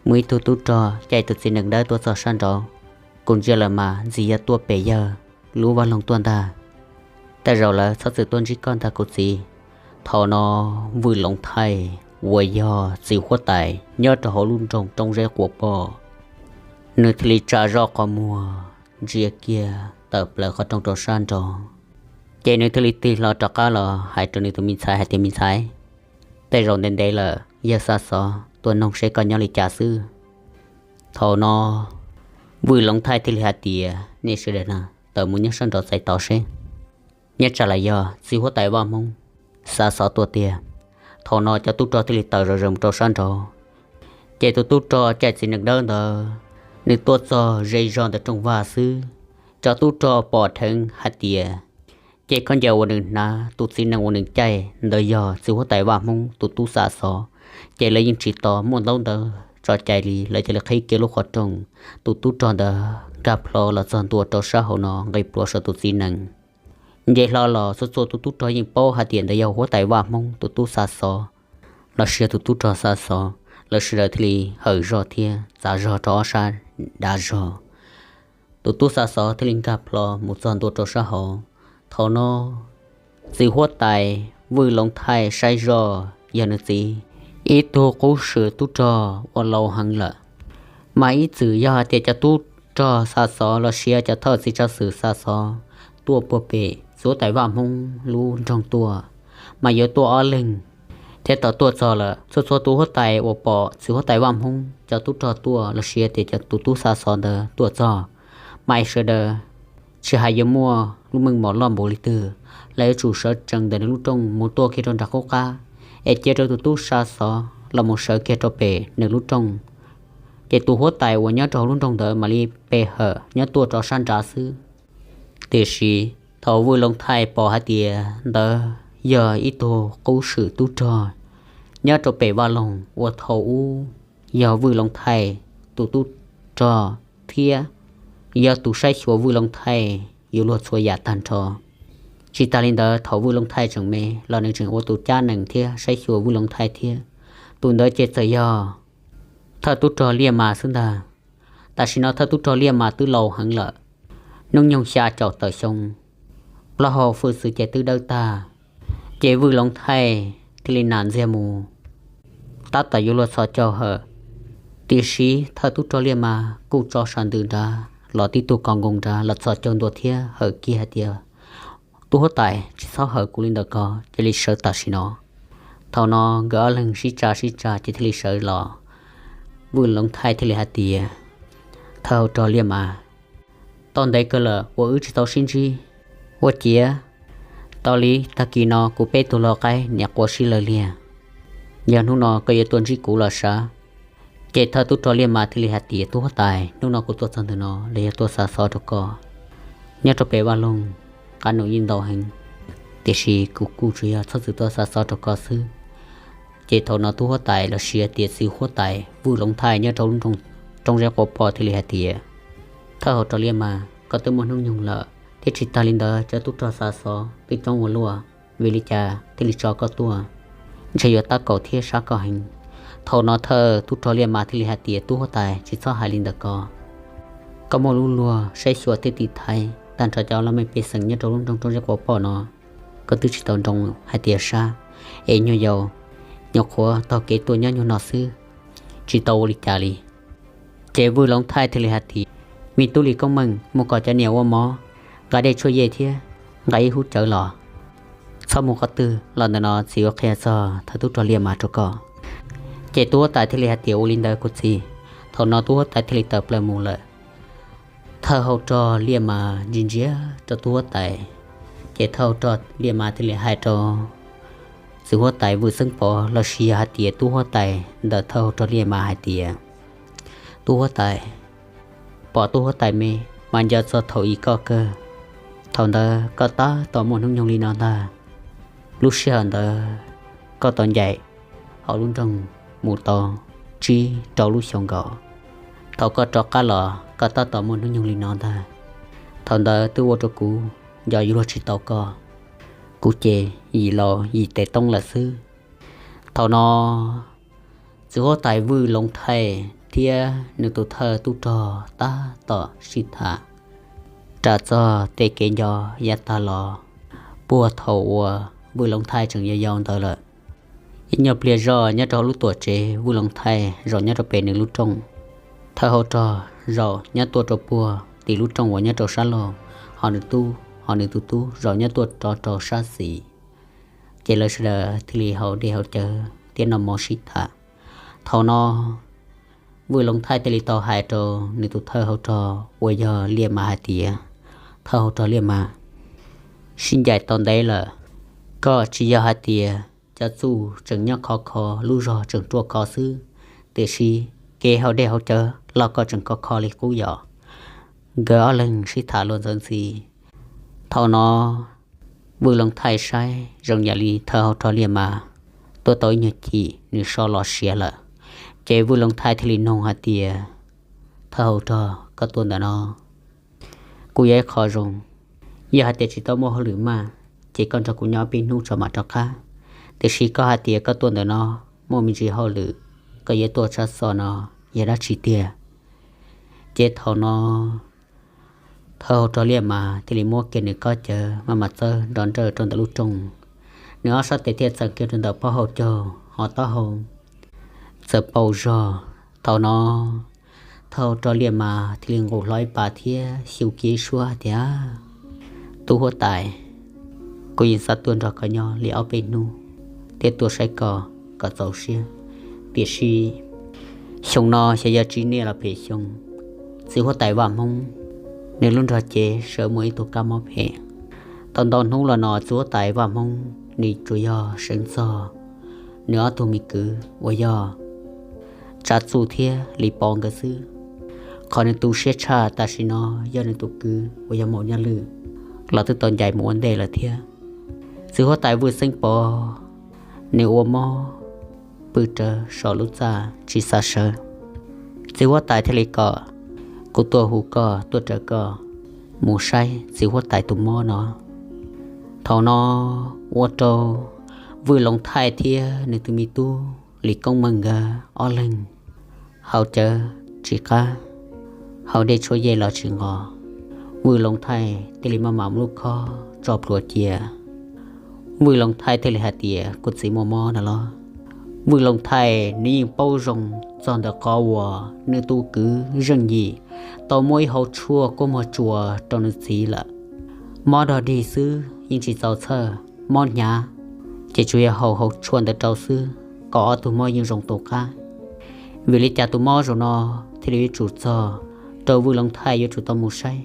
muaj ib tug tub rog caij tus txiv nees dawb tuaj txog sab nraud, kuv ntsia lawm mas ntxim yog tuaj pem yawg lub vaj loog tuaj ntag. Tej zaum lawv txhob txwm tuaj ntsib koj ntag kuv txiv. Thaum no Vwj Loov Thaij uas yog txiv huab tais nyob rau hauv lub nroog Roob Zeb Quav Poj, nws thiaj li tsa zoj qhov muag ntsia kiag tawm plaws qhov rooj rau sab nraud, ces nws thiaj li tig hlo rov qab los hais rau nws tus me ntxhais hais tias, Me ntxhais, tej zaum ntev ntev lawm yawg xa xov tuaj noog seb koj nyob li cas xwb. Thaum no Vwj Loov Thaij thiaj li hais tias, Nej sawv daws na, tawm mus nyob sab nraud txais tod seb, nyob tsam los yog txiv huab tais Vaj Hmoob xa xov tuaj tiag. Thaum no cov tub rog thiaj li tawm zom zaws mus rau sab nraud, ces tus tub rog caij txiv nees dawb ntawd, nws tuaj txog ze zog ntawm rooj vag xwb, cov tub rog pom dheev hais tias, ces khaub ncaws uas nws hnav, tus txiv nees uas nws caij ntawd yog txiv huab tais Vaj Hmoob tus tub xa xov, ces lawv yeej tsis tos muaj ntaub ntawv tso cai li, lawv cia li qhib kiag lub qhov rooj. Tus tub rog ntawd nkag plho los txog ntua rau sab hauv no nqis pluav saum tus txiv nees. Nce hlo los txhua txhua tus tub rog yeej paub hais tias ntawd yog huab tais Vaj Hmoob tus tub xa xov los sis yog tus tub rog xa xov. Lawv sawv daws thiaj li hawm zog thiab txav zog rau ob sab dav zog. Tus tub xa xov thiaj li nkag plho mus txog ntua rau sab hauv. Thaum no txiv huab tais Vwj Loov Thaij saib zoj yog nws txiv ib tug qub swm tub rog uas laus heev lawm. Mas ib txwm yog hais tias cov tub rog xa xov los sis cov thawj txiv tsav xwm xa xov tuaj puag pem txiv huab tais Vaj Hmoob lub nroog tuaj, mas yuav tuaj ob leeg thiab tau tuaj txog lawm. Txhua txhua tus huab tais uas pom txiv huab tais Vaj Hmoob cov tub rog tuaj los sis tias cov tus tub xa xov ntawd tuaj txog, mas sawv daws tsis hais yuav muaj lub meej mom loj npaum li twg, lawv yuav tsum sawv tsees ntawm nws lub rooj mus tuaj kiag rau nram qub qab, es cia rau tus tub xa xov los mus sawv kiag rau pem nws lub rooj. Ces tus huab tais uas nyob rau hauv lub nroog ntawd mam li pe hawm nyob tuaj rau sab nrad xwb. Tiam sis thaum Vwj Loov Thaij pom hais tias ntawd yog ib tug qub swm tub rog nyob rau pem vaj loog uas thaum ub yog Vwj Loov Thaij tus tub rog thiab yog tus saib xyuas Vwj Loov Thaij yuav luag txhua yam tag nrho. Tsis tas li ntawd, thaum Vwj Loov Thaij tseem me los nws tseem ua tus cab nees thiab saib xyuas Vwj Loov Thaij thiab. Tus ntawd ces txawm yog thawj tub rog Liaj Mas xwb ntag. Tam sim no thawj tub rog Liaj Mas twb laus heev lawm, hnub nyoog xya caum tawm xyoo, plaub hau hwj txwv ces twb dawb tag. Ces Vwj Loov Thaij thiaj li nam ntxiag mus, tab tom yuav luag txhos caug hawm. Tiam sis thawj tub rog Liaj Mas kuj tso sam ntws nrad los tib tug kos nkoos nrad los txhos caug ntua thiab hawm kiag hais tias, Tub huab tais, tsis txhob hawm kuv li ntawd ko, cia li sawv tam sim no. Thaum no nkawd ob leeg sib tsa sib tsa ces thiaj li sawv los. Vwj Loov Thaij thiaj li hais tias, Thawj hauv rog Liaj Mas, tau ntev kawg lawm uas wb tsis tau sib ntsib. Ua ciav tau li tag kis no kuv peb tug lau qaib niam quav sib lawv liag. Yog hnub no koj yuav tuaj ntsib kuv los sav. Ces thawj tub rog Liaj Mas thiaj li hais tias, Tub huab tais, hnub no kuv tuaj txog ntawm no los yog tuaj xa xov rau koj. Nyob rau pem vaj loog qab num yeej ntau heev, tiam sis kuv kuj tsuas yog txhob txwm tuaj xa xov rau koj xwb. Ces thaum no tub huab tais los sis tias txiv huab tais Vwj Loov Thaij nyob rau lub nroog Roob Zeb Quav Poj thiaj li hais tias, Thawj hauv rog Liaj Mas, koj twb muaj hnub nyoog lawm, thiab tsis tag li ntawd cov tub rog xa xov twb coob ua luaj, vim li cas thiaj li tso koj tuaj? Ntshe yuav tab kaum thiab sab koj heev. Thaum no thawj tub rog Liaj Mas thiaj li hais tias, Tub huab tais, tsis txhob hais li ntawd ko. Koj muaj lub luag saib xyuas thiab tiv thaiv tag nrho cov laj mej pej xeem nyob rau lub nroog Roob Zeb Quav Poj no, koj twb tsis tau nroo hais tias sab, es nyuag yaus nyuam qhuav taug kev tuaj nyob nyuag no xwb, tsis tau ua li cas li. Ces Vwj Loov Thaij thiaj li hais tias, Me tub Lis Koob Meej, mus kom cov niam ua mov, nqa dej tshuaj yej thiab nqa ib hub cawv los. Txhob mus qhov twg los, ntawm no txiv yuav qhia txog thawj tub rog Liaj Mas rau koj. Ces tub huab tais thiaj li hais tias, Ua li ntawd kuv txiv. Thaum no tub huab tais thiaj li tawm plaws mus lawm. Thawj hauv rog Liaj Mas ntsia ntsia rau tub huab tais, ces thawj hauv rog Liaj Mas thiaj li hais rau txiv huab tais Vwj Xeeb Pov los sis yog hais tias tub huab tais ntawm thawj hauv rog Liaj Mas hais tias, Tub huab tais, pom tub huab tais me mas nco txog thaum ub koj kawg. Thaum ntawd koj tab tom muaj hnub nyoog li no ntag. Lub sij hawm ntawd koj tau ncaim hauv lub nroog mus tau tsib rau lub xyoo nkaus. Thaum koj rov qab los koj tab tom muaj hnub nyoog li no ntag. Thaum ntawd twb ua rau kuv nco yuav luag tsis tau koj. Kuv ces yim laus yim tes toob lawm xwb. Thaum no txiv huab tais Vwj Loov Thaij thiab nws tus thawj tub rog tab tom sib tham ras txog tej kev nco yav tag los puag thaum uas Vwj Loov Thaij tseem yau yau ntawd lawm. Ib nyuag pliag zoj nyob rau hauv lub tuam tsev, Vwj Loov Thaij zaum nyob rau pem nws lub rooj, thawj hauv rog zaum nyob tuaj rau puag tim lub rooj uas nyob rau sab laug, ho nws tub, ho nws tus tub zaum nyob tuaj rov rau sab xis. Ces lawv sawv daws thiaj li haus dej haus cawv thiab noj mov sib tham. Thaum no Vwj Loov Thaij thiaj li tau hais rau nws tus thawj hauv rog uas yog Liaj Mas hais tias, Thawj hauv rog Liaj Mas, sib ncaim tau ntev lawm, koj tsis yog hais tias cov txuj tseem nyob khov kho, lub zog tseem ruaj khov xwb, tiam sis kev haus dej haus cawv los koj tseem khov kho li qub yom? Nkawd ob leeg sib tham luag ntxawv ntxhi. Thaum no Vwj Loov Thaij saib zoo yam li thawj hauv rog Liaj Mas tuaj tau ib nyuag chim nws so los siav lawm. Ces Vwj Loov Thaij thiaj li noog hais tias, Thawj hauv rog, koj tuaj ntawm no kuj yog ib qho zoo. Yog hais tias tsis tau muaj hauj lwm maj, ces koj nrog kuv nyob ob peb hnub tso mam rov qab. Tiam sis koj hais tias koj tuaj ntawm no muaj me ntsis hauj lwm, koj yuav tuaj tshaj xov no yog dab tsi tiag? Ces thaum no thawj hauv rog Liaj Mas thiaj li muab kiag nws kob cawv maj mam txawb nrov nrawj rau ntawm lub rooj. Nws ob sab tes thiaj txeem kiag rau ntawm pob hauv caug, ho taub hau txawm paus zog. Thaum no thawj hauv rog Liaj Mas thiaj li nqus hlo ib pas thiab xyu kiag ib suab tias, Tub huab tais, kuv yeej xav tuaj nrog koj nyob li ob peb hnub thiab tuaj saib koj kom txaus siab, tiam sis xyoo no xyov yog tsim niaj los phem xyoo, txiv huab tais Vaj Hmoob nws lub nrog cev sawv muaj ib tug kab mob phem. Tau ntau hnub los no txiv huab tais Vaj Hmoob nws tsuas yog seev txog nws ob tug me kwv uas yog Tsav Txuj thiab Lis Pov nkawd xwb. Qhov nws tu siab tshaj tam sim no yog nws tus kwv uas yog Maum Nyaj Lwm los twb tau ncaim mus ua ntej lawm thiab. Txiv huab tais Vwj Xeeb Pov nws ua mob pw rawv saum lub txaj tsis xav sawv. Txiv huab tais thiaj li kom kuv tuaj hu koj tuaj raws koj mus saib txiv huab tais tus mob no. Thaum no ua rau Vwj Loov Thaij thiab nws tus me tub Lis Koob Meej nkawd ob leeg haus cawv tsis qab, haus dej tshuaj yej los tsis nqos. Vwj Loov Thaij thiaj li maj mam muab lub khob tso plhuav cia. Vwj Loov Thaij thiaj li hais tias, kuv txiv muaj mob no los? Vwj Loov Thaij nws yeej paub zoo txog ntawm qhov uas nws tus kwv Zeej Yim tau muab ib hauv tshuaj kua muag tsuas rau nws txiv lawm. Mob dog dig xwb yeej tsis txaus txhawj, mob hnyav ces tsuas yog haus hauv tshuaj ntawd rau xwb kom ob tug mob yeej zoo tu qab. Vim li cas tus mob zaum no thiaj li yuav tsum txog rau Vwj Loov Thaij yuav tsum tau mus saib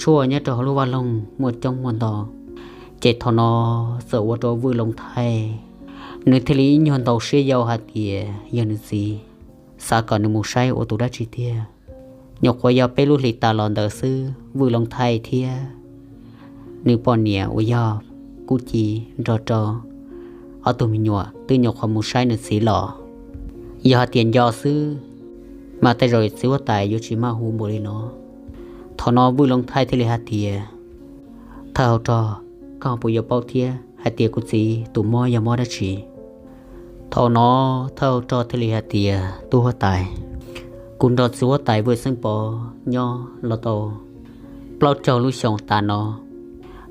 Tshuaj nyob rau hauv lub vaj loog muaj coob muaj ntau, ces thaum no txawm ua rau Vwj Looj Thaij nws thiaj li ib nyuag ntau siab yau hais tias yog nws txiv xav kom nws mus saib ua tus dab tsi tiag. Nyuam qhuav yog peb lub hlis tas los ntawd xwb, Vwj Looj Thaij thiab nws poj niam uas yog Kub Ci nrog rau ob tug me nyuam twb nyuam qhuav mus saib nws txiv los. Yog hais tias nco xwb mas tej zaum txiv huab tais yuav tsis maj hu npaum li no. Thaum no Vwj Looj Thaij thiaj li hais tias, Thawj hauv rog, koj puas yuav paub thiab hais tias kuv txiv tus mob yog mob dab tsi? Thaum no thawj hauv rog thiaj li hais tias, Tub huab tais, kuv nrog txiv huab tais Vwj Xeeb Pov nyob los tau plaub caug lub xyoo tas no,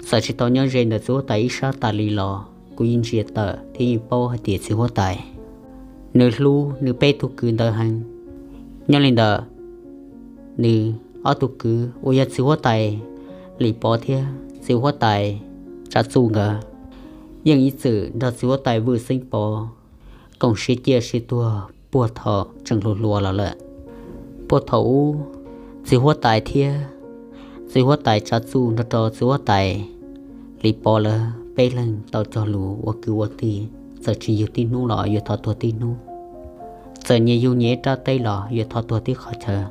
txawm tsis tau nyob ze ntawm txiv huab tais ib sab tas li los kuv yeej ntsia tawm thiab yeej paub hais tias txiv huab tais nws hlub nws peb tug kwv ntawd heev. Nyob li ntawd, nws ob tug kwv uas yog txiv huab tais Lis Pov thiab txiv huab tais Tsav Txuj nkawd yeej ib txwm nrog txiv huab tais Vwj Xeeb Pov koom siab ciaj siab tuag puag thaum tseem hluas hluas los lawm. Puag thaum ub, txiv huab tais thiab txiv huab tais Tsav Txuj nrog rau txiv huab tais Lis Pov lawv peb leeg tau cog lus ua kwv ua tij, txawm tsis yug tib hnub los yuav thov tuag tib hnub, txawm nyias yug nyias ib rab teb los yuav thov tuag tib qhov chaw,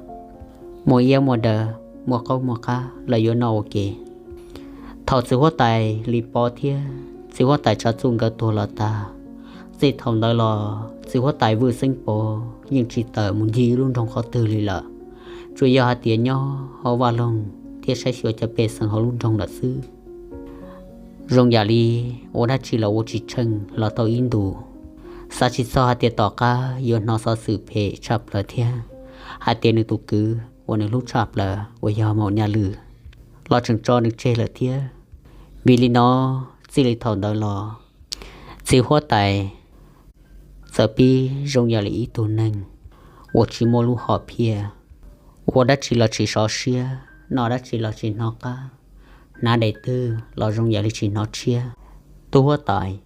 muaj iab muaj daw, muaj qaub muaj qab los yuav noj ua ke. Thaum txiv huab tais Lis Pov thiab txiv huab tais Tsav Txuj nkawd tuag los tag, txij thaum ntawd los txiv huab tais Vwj Xeeb Pov yeej tsis tawm mus ncig ib lub nroog qhov twg li lawm, tsuas yog hais tias nyob hauv vaj loog thiab saib xyuas cov pej xeem hauv lub nroog lawm xwb. Zoo yam li ua dab tsi los ua tsis tsheej los tau ib ntus, xav tsis txog hais tias tom qab yuav hnov xov xwm phem tshaj plaws thiab hais tias nws tus kwv uas nws hlub tshaj plaws uas yog Maum Nyaj Lwm los tseem tso nws tseg lawm thiab. Vim li no, txij li thaum ntawd los txiv huab tais txawm pib zoo yam li ib tug neeg uas tsis muaj lub hom phiaj, ua dab tsi los tsis sov siab, noj dab tsi los tsis hnov qab, hnav daim twg los zoo yam li tsis hnov tshiab. Tub huab tais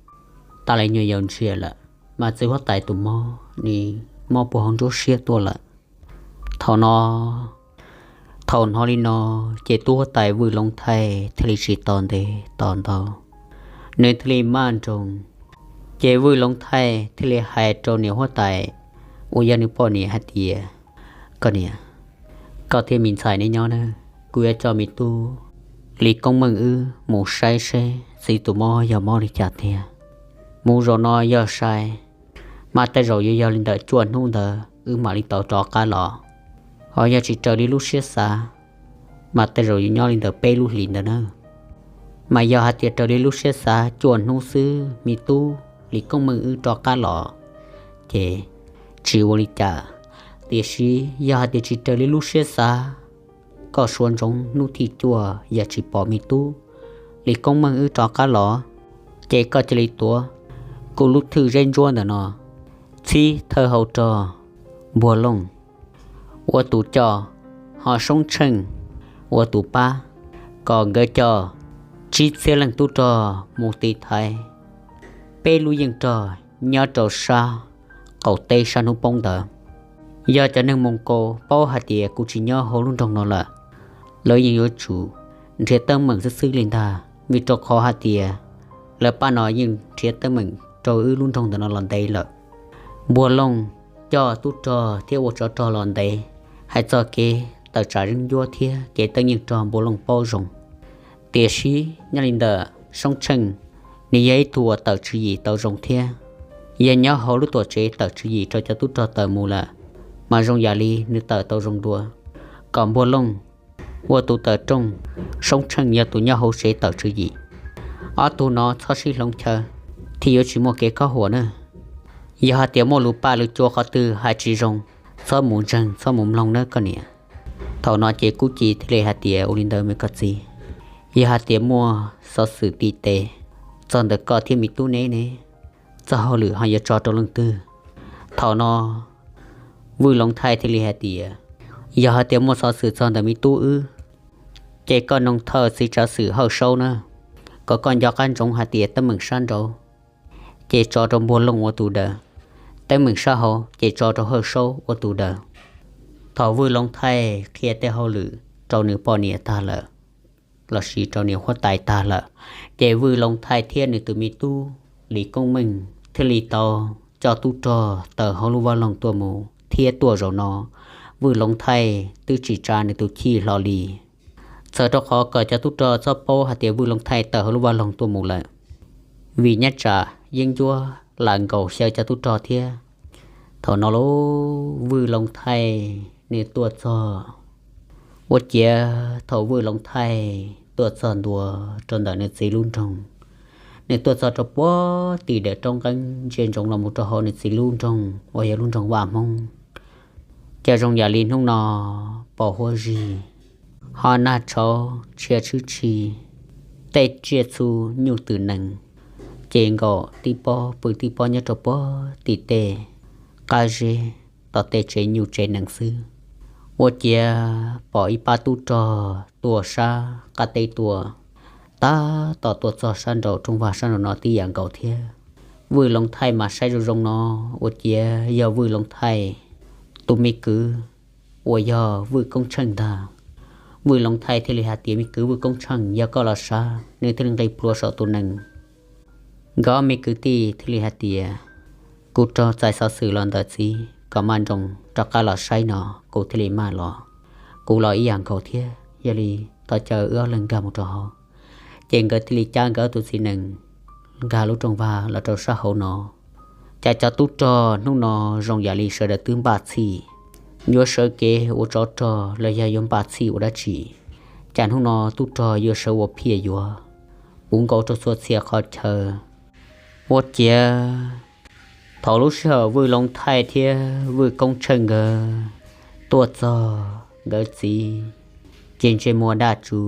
tas li nyuag yaus ntsiag lawm, mas txiv huab tais tus mob nws mob puag hauv nruab siab tuaj lawm. Thaum no, thaum hnov li no, ces tub huab tais Vwj Looj Thaij thiaj li tsis tos ntev tos ntau, nws thiaj li maj nroos. Ces Vwj Looj Thaij thiaj li hais rau niam huab tais uas yog nws poj niam hais tias, Koj niam, koj thiab me ntxhais neb nyob nawb, kuv yuav coj me tub Lis Koob Meej wb mus saib seb txiv tus mob yog mob li cas tiag. Mus zaum no yog sai, mas tej zaum yuav yog li ntawm cuaj hnub ntawd wb mam li tau rov qab los. Ho yog tsis raws li lub siab xav, mas tej zaum yuav nyob li ntawm peb lub hlis ntawd na. Mas yog hais tias raws li lub siab xav cuaj hnub xwb me tub Lis Koob Meej wb rov qab los, ces tsis ua li cas. Tiam sis yog hais tias tsis raws li lub siab xav, koj suav ntsoov hnub thib cuaj yog tsis pom me tub Lis Koob Meej wb rov qab los, ces koj cia li tuav kuv lub thwj zeb ntsuab ntawm no, txhib thawj hau rog Npuag Looj ua tus coj, ho Soob Tsheej ua tus pab, kom nkawd coj tsib txhiab leej tub rog mus tiv thaiv peb lub yeej rog nyob rau sab qaum teb sab hnub poob ntawd. Yog cov neeg Moos Kaus paub hais tias kuv tsis nyob hauv lub nroog no lawm, lawv yeej yuav tsum nrhiav teeb meem xwb xwb li ntag, vim rau qhov hais tias lawv pab no yeej nrhiav teeb meem rau wb lub nroog ntawm no los ntev lawm. Npuag Looj coj tub rog thiab ua tsov rog los ntev, hais txog kev tawm tsam yeeb ncuab thiab kev teeb yeej rog Npuag Looj paub zoo. Tiam sis nyob li ntawm Soob Tsheej, nws yog ib tug uas tawm tswv yim tau zoo thiab, yog nyob hauv lub tuam tsev tawm tswv yim rau cov tub rog tawm mus lawm, mas zoo yam li nws tawm tau zoo dua. Kom Npuag Looj ua tus tawm rooj, Soob Tsheej yog tus nyob hauv tsev tawm tswv yim. Ob tug no txhob sib hloov chaw, thiaj yuav tsis muaj kev khob huam na. Yog hais tias muaj lus paj lus cua qhov twg hais tsis zoo, txhob mus ntseeg txhob mus mloog nawb koj niam. Thaum no ces Kub Ci thiaj li hais tias, Ua li ntawd me koj txiv, yog hais tias muaj xov xwm tim tes txog ntawm koj thiab me tub neb ne, txoj hauj lwm ho yuav tso rau leej twg? Thaum no Vwj Loov Thaij thiaj li hais tias, Yog hais tias muaj xov xwm txog ntawm me tub wb, ces koj noog thawj txiv tsav xwm Hawj Saub na, kom koj nco qab ntsoov hais tias teeb meem sab nraud ces tso rau Npuag Looj ua tus daws, teeb meem sab hauv ces tso rau Hawj Saub ua tus daws. Thaum Vwj Loov Thaij qhia tej hauj lwm rau nws poj niam tag lawm, los sis rau niam huab tais tag lawm. Ces Vwj Looj Thaij thiab nws tus me tub Lis Koob Meej thiaj li tau coj tub rog tawm hauv lub vaj loog tuaj mus thiab tuaj zaum no Vwj Looj Thaij twb tsis tsa nws tus chij hlo li, txawm rau qhov kom cov tub rog txhob paub hais tias Vwj Looj Thaij tawm hauv lub vaj loog tuaj mus lawm, vim nyob tsam yeeb ncuab lam nkaus xyaw cov tub rog thiab. Thaum no lauj, Vwj Looj Thaij nws tuaj txog, ua ciav thaum Vwj Looj Thaij tuaj txog ntua rau ntawm nws txiv lub nroog, nws tuaj txog rau puag tim daws roob nqeeb ntsia ntsoov los mus rau hauv nws txiv lub nroog uas yog lub nroog Vaj Hmoob, cas zoo yam li hnub no pos huab zig, ho nag tshauv tshia tshwb tshi, tej tsiaj txhu nyuj twm nees, ces nkaum tib pob pw tib pob nyob rau puag tim tej qab zeb tom tej tsev nyuj tsev nees xwb. Ua ciav pom ib pab tub rog tuaj sab qab teb tuaj, tab tom tuaj txog sab nraum rooj vag sab nraum no tib yam nkaus thiab. Vwj Looj Thaij mas saib zoo zoo no, ua ciav yog Vwj Looj Thaij tus me kwv uas yog Vwj Koob Tsheej ntag. Vwj Looj Thaij thiaj li hais tias, Me kwv Vwj Koob Tsheej, yog koj los sav. Nws thiaj li nqis plhuav saum tus nees. Nkawd ob me kwv tij thiaj li hais tias, Kuv raug txais xov xwm los ntawm txiv kom maj nroos rov qab los saib no, kuv thiaj li maj los. Kuv los ib yam nkaus thiab, yog li thov caw wb ob leeg nkag mus rau hauv. Ces nkawd thiaj li cab nkawd ob tug txiv nees nkag lub rooj vag los rau sab hauv no. Cas cov tub rog hnub no zoo yam li sawv daws twb npaj txhij, yuav sawv kev ua tsov rog los yog yuav npaj txhij ua dab tsi. Cas hnub no tub rog yuav sawv ua phiaj yuav puv nkaus rau txhua txhia qhov chaw. Ua ciav thaum lub sij hawm Vwj Looj Thaij thiab Vwj Koob Tsheej nkawd tuaj txog, nkawd txiv ces ntsej muag daj tsw,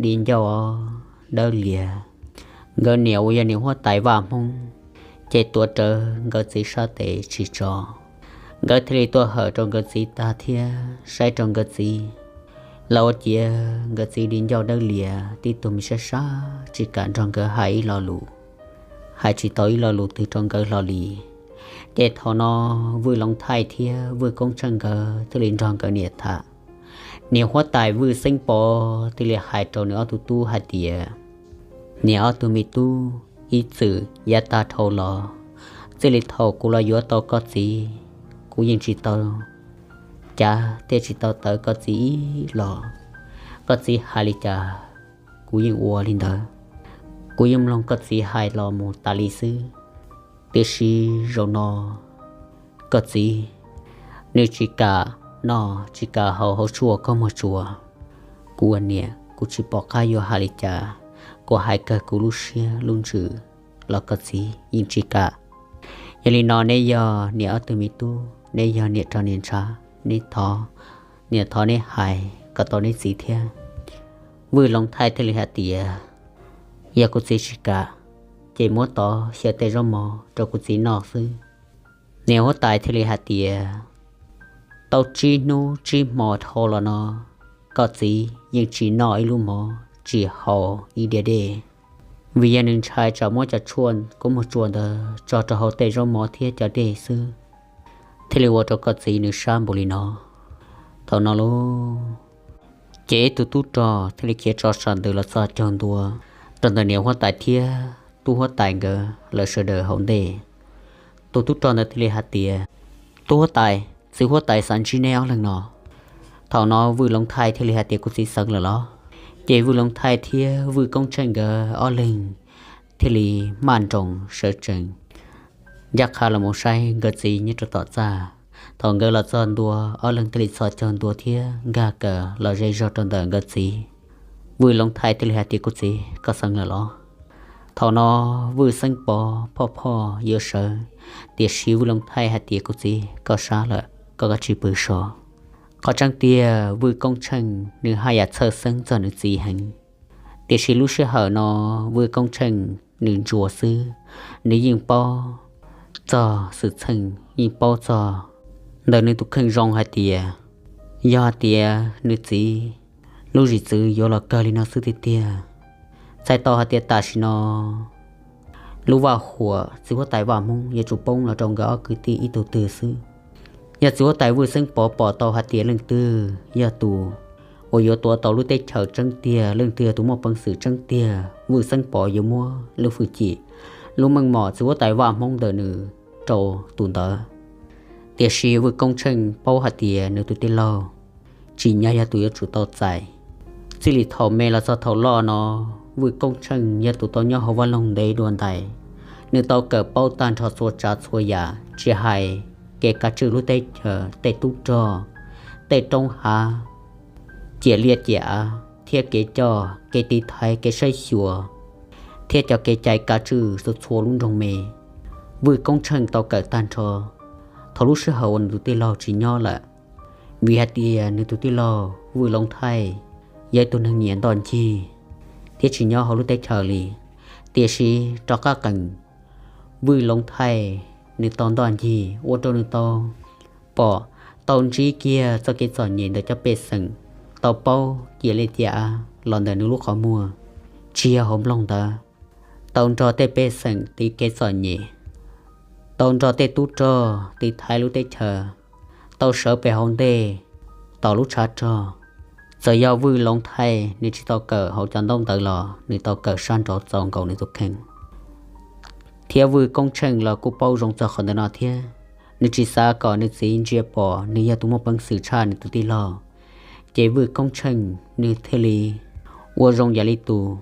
di ncauj dawb lias. Nkawd niam uas yog niam huab tais Vaj Hmoob ces tuav rawv nkawd txiv sab tes tsis tso. Nkawd thiaj li tuaj hawm rau nkawd txiv tag thiab saib rau nkawd txiv, los ua ciav nkawd txiv di ncauj dawb lias tib tug me sab sab tsis kam nrog nkawd hais ib lo lus, hais tsis tau ib lo lus twg rau nkawd hlo li. Ces thaum no Vwj Looj Thaij thiab Vwj Koob Tsheej nkawd thiaj li nrog nkawd niam tham. Niam huab tais Vwj Xeeb Pov thiaj li hais rau nws ob tug tub hais tias, Niam ob tug me tub, ib txwm yav tag dhau los, txij li thaum kuv los yuav tau koj txiv, kuv yeej tsis tau cav thiab tsis tau tawv koj txiv ib los. Koj txiv hais li cas kuv yeej ua li ntawd, kuv yeej mloog koj txiv hais los mus tas li xwb. Tiam sis zaum no koj txiv nws tsis kam noj tsis kam haus hauv tshuaj khaub muag tsua. Kuv ua niam kuv tsis pom qab yuav hais li cas, kuv hais kawg kuv lub siab lub ntsws los koj txiv yeej tsis kam. Yog li no neb yog niam ob tug me tub, neb yog niam rog niam ntshav, neb thov, niam thov neb hais kom tau neb txiv thiab. Vwj Looj Thaij thiaj li hais tias, Yog kuv txiv tsis kam, ces muab tod xyaw tej zaub mov rau kuv txiv noj xwb. Niam huab tais thiaj li hais tias, Tau tsib hnub tsib hmo dhau los no, koj txiv yeej tsis noj ib lub mov, tsis haus ib diav dej, vim yog nws ntshai tsam muab cov tshuaj khaub muag tsua ntawd tso rau hauv tej zaub mov thiab cov dej xwb, thiaj li ua rau koj txiv nws sab npaum li no. Thaum no lauj, ces ib tug tub rog thiaj li khiav tso sam ntws los txog caug ntua rau ntawm niam huab tais thiab tub huab tais nkawd lawv sawv daws hauv ntej. Tus tub rog ntawd thiaj li hais tias, Tub huab tais, txiv huab tais xav ntsib neb ob leeg no. Thaum no Vwj Looj Thaij thiaj li hais tias, Kuv txiv xeev lawm los? Ces Vwj Looj Thaij thiab Vwj Koob Tsheej nkawd ob leeg thiaj li maj nroos sawv tsees ncaj qha los mus saib nkawd txiv nyob rau tom txaj. Thaum nkawd los txog ntua, ob leeg thiaj li txhos caug ntua thiab nkag kawm los ze zog rau ntawm nkawd txiv. Vwj Looj Thaij thiaj li hais tias, Kuv txiv, koj xeev lawm los? Thaum no Vwj Xeeb Pov phoj phoj yuav sawv, tiam sis Vwj Looj Thaij hais tias, Kuv txiv, koj sab lawm, koj kav tsij pw so. Qhov tseeb tiag Vwj Koob Tsheej nws haj yam txhawj xeeb txog nws txiv heev, tiam sis lub sij hawm no Vwj Koob Tsheej nws ntsuas xwb, nws yeej paub txog xwm txheej, yeej paub txog ntawm nws tus kheej zoo hais tias, yog hais tias nws txiv lub zim txwv yuav los kawg li no xwb tiag tiag, txhais tau hais tias tam sim no lub vaj huam txiv huab tais Vaj Hmoob yuav tsum poob los rau nkawd ob kwv tij ib tug twg xwb. Yog txiv huab tais Vwj Xeeb Pov pom tau hais tias leej twg yog tus uas yuav tuav tau lub teb chaws tseeb tiag, leej twg yog tus muaj peev xwm tseeb tiag, Vwj Xeeb Pov yuav muab lub hwj chim, lub meej mom txiv huab tais vaj Hmoob ntawm nws rau tus ntawd. Tiam sis Vwj Koob Tsheej paub hais tias nws tus tij laug tsim nyog yog tus yuav tsum tau txais. Txij li thaum me los txog thaum loj no, Vwj Koob Tsheej yog tus tau nyob hauv vaj loog ntev dua ntais. Nws tau kawm paub tag nrho txhua tsav txhua yam, tsis hais kev kav tswj lub teb chaws, tej tub rog, tej roob hav, ciam liaj ciam av, thiab kev coj, kev tiv thaiv, kev saib xyuas, thiab cov kev cai kav tswj txhua txhua lub nroog me, Vwj Koob Tsheej tau kawm tag nrho thaum lub sij hawm uas nws tus tij laug tsis nyob lawm. Vim hais tias nws tus tij laug Vwj Loov Thaij yog ib tug neeg nyiam ntoj ncig thiab tsis nyob hauv lub teb chaws li. Tiam sis rov qab qees, Vwj Loov Thaij nws tau ntoj ncig ua rau nws tau pom, tau ntsib kiag txoj kev txom nyem ntawm cov pej xeem, tau paub ciam liaj ciam av los ntawm nws lub qhov muag, tsis yog hauv nplooj ntawd, tau nrog tej pej xeem tiv kev txom nyem, tau nrog tej tub rog tiv thaiv lub teb chaws, tau sawv pem hauv ntej, tom lub tshav rog. Txawm yog Vwj Loov Thaij nws tsis tau kawm hauv cov ntaub ntawv los nws tau kawm sab nraud txaus nkaus nws tus kheej. Thiab Vwj Koob Tsheej los kuj paub zoo txog qhov ntawm no thiab, nws tsis xav kom nws txiv ntsia pom nws yog tus muaj peev xwm tshaj nws tus tij laug. Ces Vwj Koob Tsheej nws thiaj li ua zoo yam li tus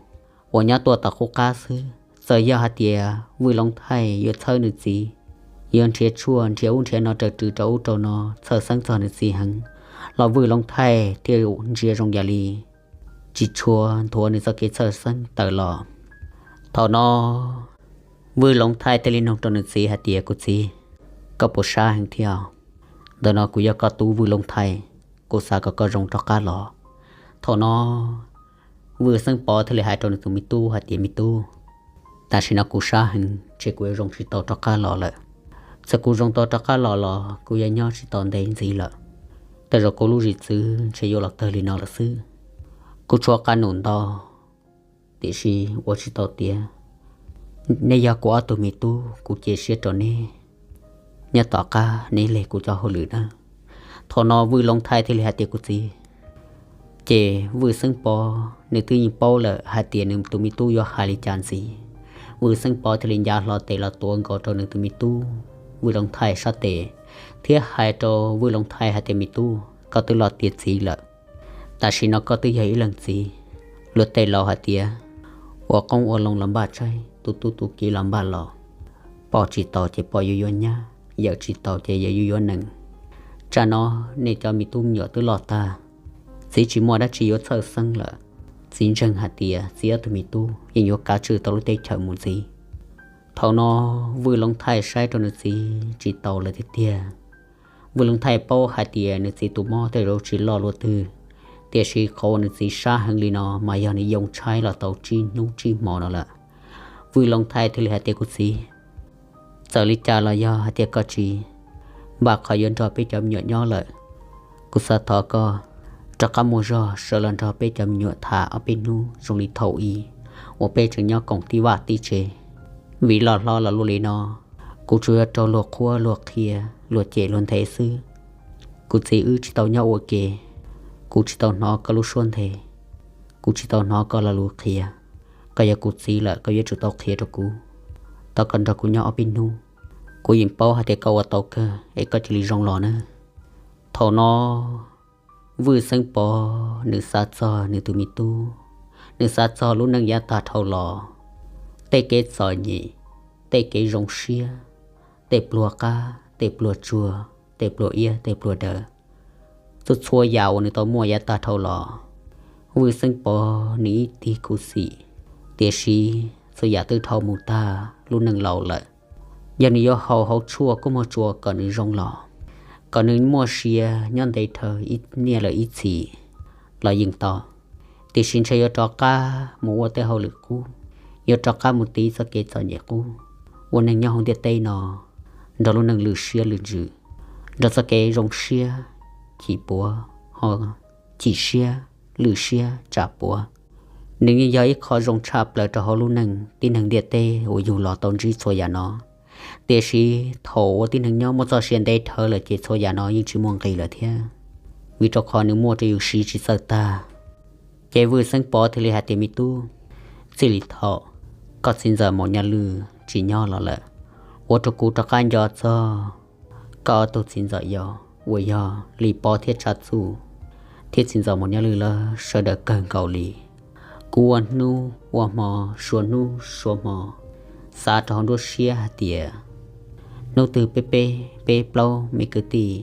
uas nyob tuaj tom qub qab xwb. Txawm yog hais tias Vwj Loov Thaij yuav txhawb nws txiv, yuav nrhiav tshuaj nrhiav ub nrhiav no raws rw rau ub rau no txhawj xeeb txog nws txiv heev, los Vwj Loov Thaij thiaj ntsia zoo yam li tsis tshua nthuav nws txoj kev txhawj xeeb tawm los. Thaum no Vwj Loov Thaij thiaj li nug rau nws txiv hais tias, kuv txiv, koj puas sab heev thiab? Ntawm no kuv yog koj tub Vwj Loov Thaij, kuv xav kom koj zoo rov qab los. Thaum no Vwj Xeeb Pov thiaj li hais rau nws tus me tub hais tias, me tub, tam sim no kuv sab heev, ntshe kuv yuav zoo tsis tau rov qab los lawm. Txawm kuv zoo tau rov qab los los kuv yuav nyob tsis tau ntev ntxiv lawm. Tej zaum kuv lub zim txwv ntshe yuav los kawg li no lawm xwb. Kuv tshuav qab num ntau, tiam sis ua tsis tau tiav. Nej yog kuv ob tug me tub, kuv cia siab rau nej, nyob tom qab nej leg kuv cov hauj lwm na. Thaum no Vwj Loov Thaij thiaj li hais tias, kuv txiv, ces Vwj Xeeb Pov nws twb yeej paub lawm hais tias nws tus me tub yuav hais li cas ntxiv. Vwj Xeeb Pov thiaj li ncav hlo tes los tuav nkaus rau nws tus me tub Vwj Loov Thaij sab tes, thiab hais rau Vwj Loov Thaij hais tias, me tub, koj twb los tiav txiv lawm. Tam sim no koj twb yog ib leeg txiv. Luag tej laus hais tias, ua qoob ua loo los npaj tshaib, tu tub tu kiv los npaj laus. Poj tsis tau ces poj yuav yuav nyab, yawm tsis tau ces yawm yuav yuav nees. Tsam no nej cov me tub me nyuam twb loj tag, txiv tsis muaj dab tsi yuav txhawj xeeb lawm. Txiv ntseeg hais tias txiv ob tug me tub yeej yuav kav tswj tau lub teb chaws mus ntxiv. Thaum no Vwj Loov Thaij saib rau nws txiv tsis tau lawm tiag tiag. Vwj Loov Thaij paub hais tias nws txiv tus mob tej zaum tsis loj luaj twg, tiam sis qhov uas nws txiv sab heev li no mas yog nws yoo tshaib los tau tsib hnub tsib hmo no lawm. Vwj Loov Thaij thiaj li hais tias, kuv txiv, txawm li cas los yog hais tias koj tsis npaj qhov yuav nrog peb cov me nyuam nyob lawm, kuv xav thov koj rov qab muaj zog sawv los nrog peb cov me nyuam tham ob peb hnub zoo li thaum ub uas peb tseem nyob koom tib vaj tib tsev. Vim loj hlob los luaj li no, kuv tsuas yuav raug luag qhuab luag qhia luag cem luag nthe xwb. Kuv txiv, wb tsis tau nyob ua ke, kuv tsis tau hnov koj lub suab nthe, kuv tsis tau hnov koj lo lus qhia. Koj yog kuv txiv lawm, koj yuav tsum tau qhia rau kuv. Thov koj nrog kuv nyob ob peb hnub, kuv yeej paub hais tias koj ua tau kawg es koj cia li zoo los nawb. Thaum no Vwj Xeeb Pov nws xav txog nws tus me tub, nws xav txog lub neej yav tag dhau los, tej kev txom nyem, tej kev zoo siab, tej pluag qab, tej pluag tsuag, tej pluag iab, tej pluag daws, txhua txhua yam uas nws tau muaj yav tag dhau los. Vwj Xeeb Pov nws ib tug khuv xim, tiam sis txhua yam twb dhau mus tag, lub neej laus lawm. Yog nws yuav haus hauv tshuaj kub muag tsua kom nws zoo los, kom nws muaj sia nyob ntev dhawv ib niaj lawm ib txhis los yeej tau. Tiam sis ntshe yuav rov qab mus ua tej hauj lwm qub, yuav rov qab mus tiv txoj kev txom nyem qub, ua neeg nyob hauv ntiaj teb no nrog lub neej lwj siab lwj ntsws, nrog txoj kev zoo siab chim puav, ho chim siab lwj siab tsam puav. Nws yeej yog ib qho zoo tshaj plaws rau hauv lub neej tib neeg ntiaj teb uas yug los tau ntsib txhua yam no. Tiam sis thaum uas tib neeg nyob muaj txoj sia ntev dhawv lawm ces txhua yam no yeej tsis muaj nqis lawm thiab. vim rau qhov nws muaj rau yus siv tsis txawj tag. Ces Vwj Xeeb Pov thiaj li hais tias, me tub, txij li thaum koj txiv ntxawm Maum Nyaj Lwj tsis nyob los lawm, ua rau kuv rov qab nco txog koj ob tug txiv ntxawm yau uas yog Lis Pov thiab Tshav Txuj thiab txiv ntxawm Maum Nyaj Lwj lawv sawv daws kawg nkaus li. Kuv ua hnub ua hmo, suav hnub suav hmo, xav rau hauv nruab siab hais tias hnub twg peb peb peb plaub me kwv tij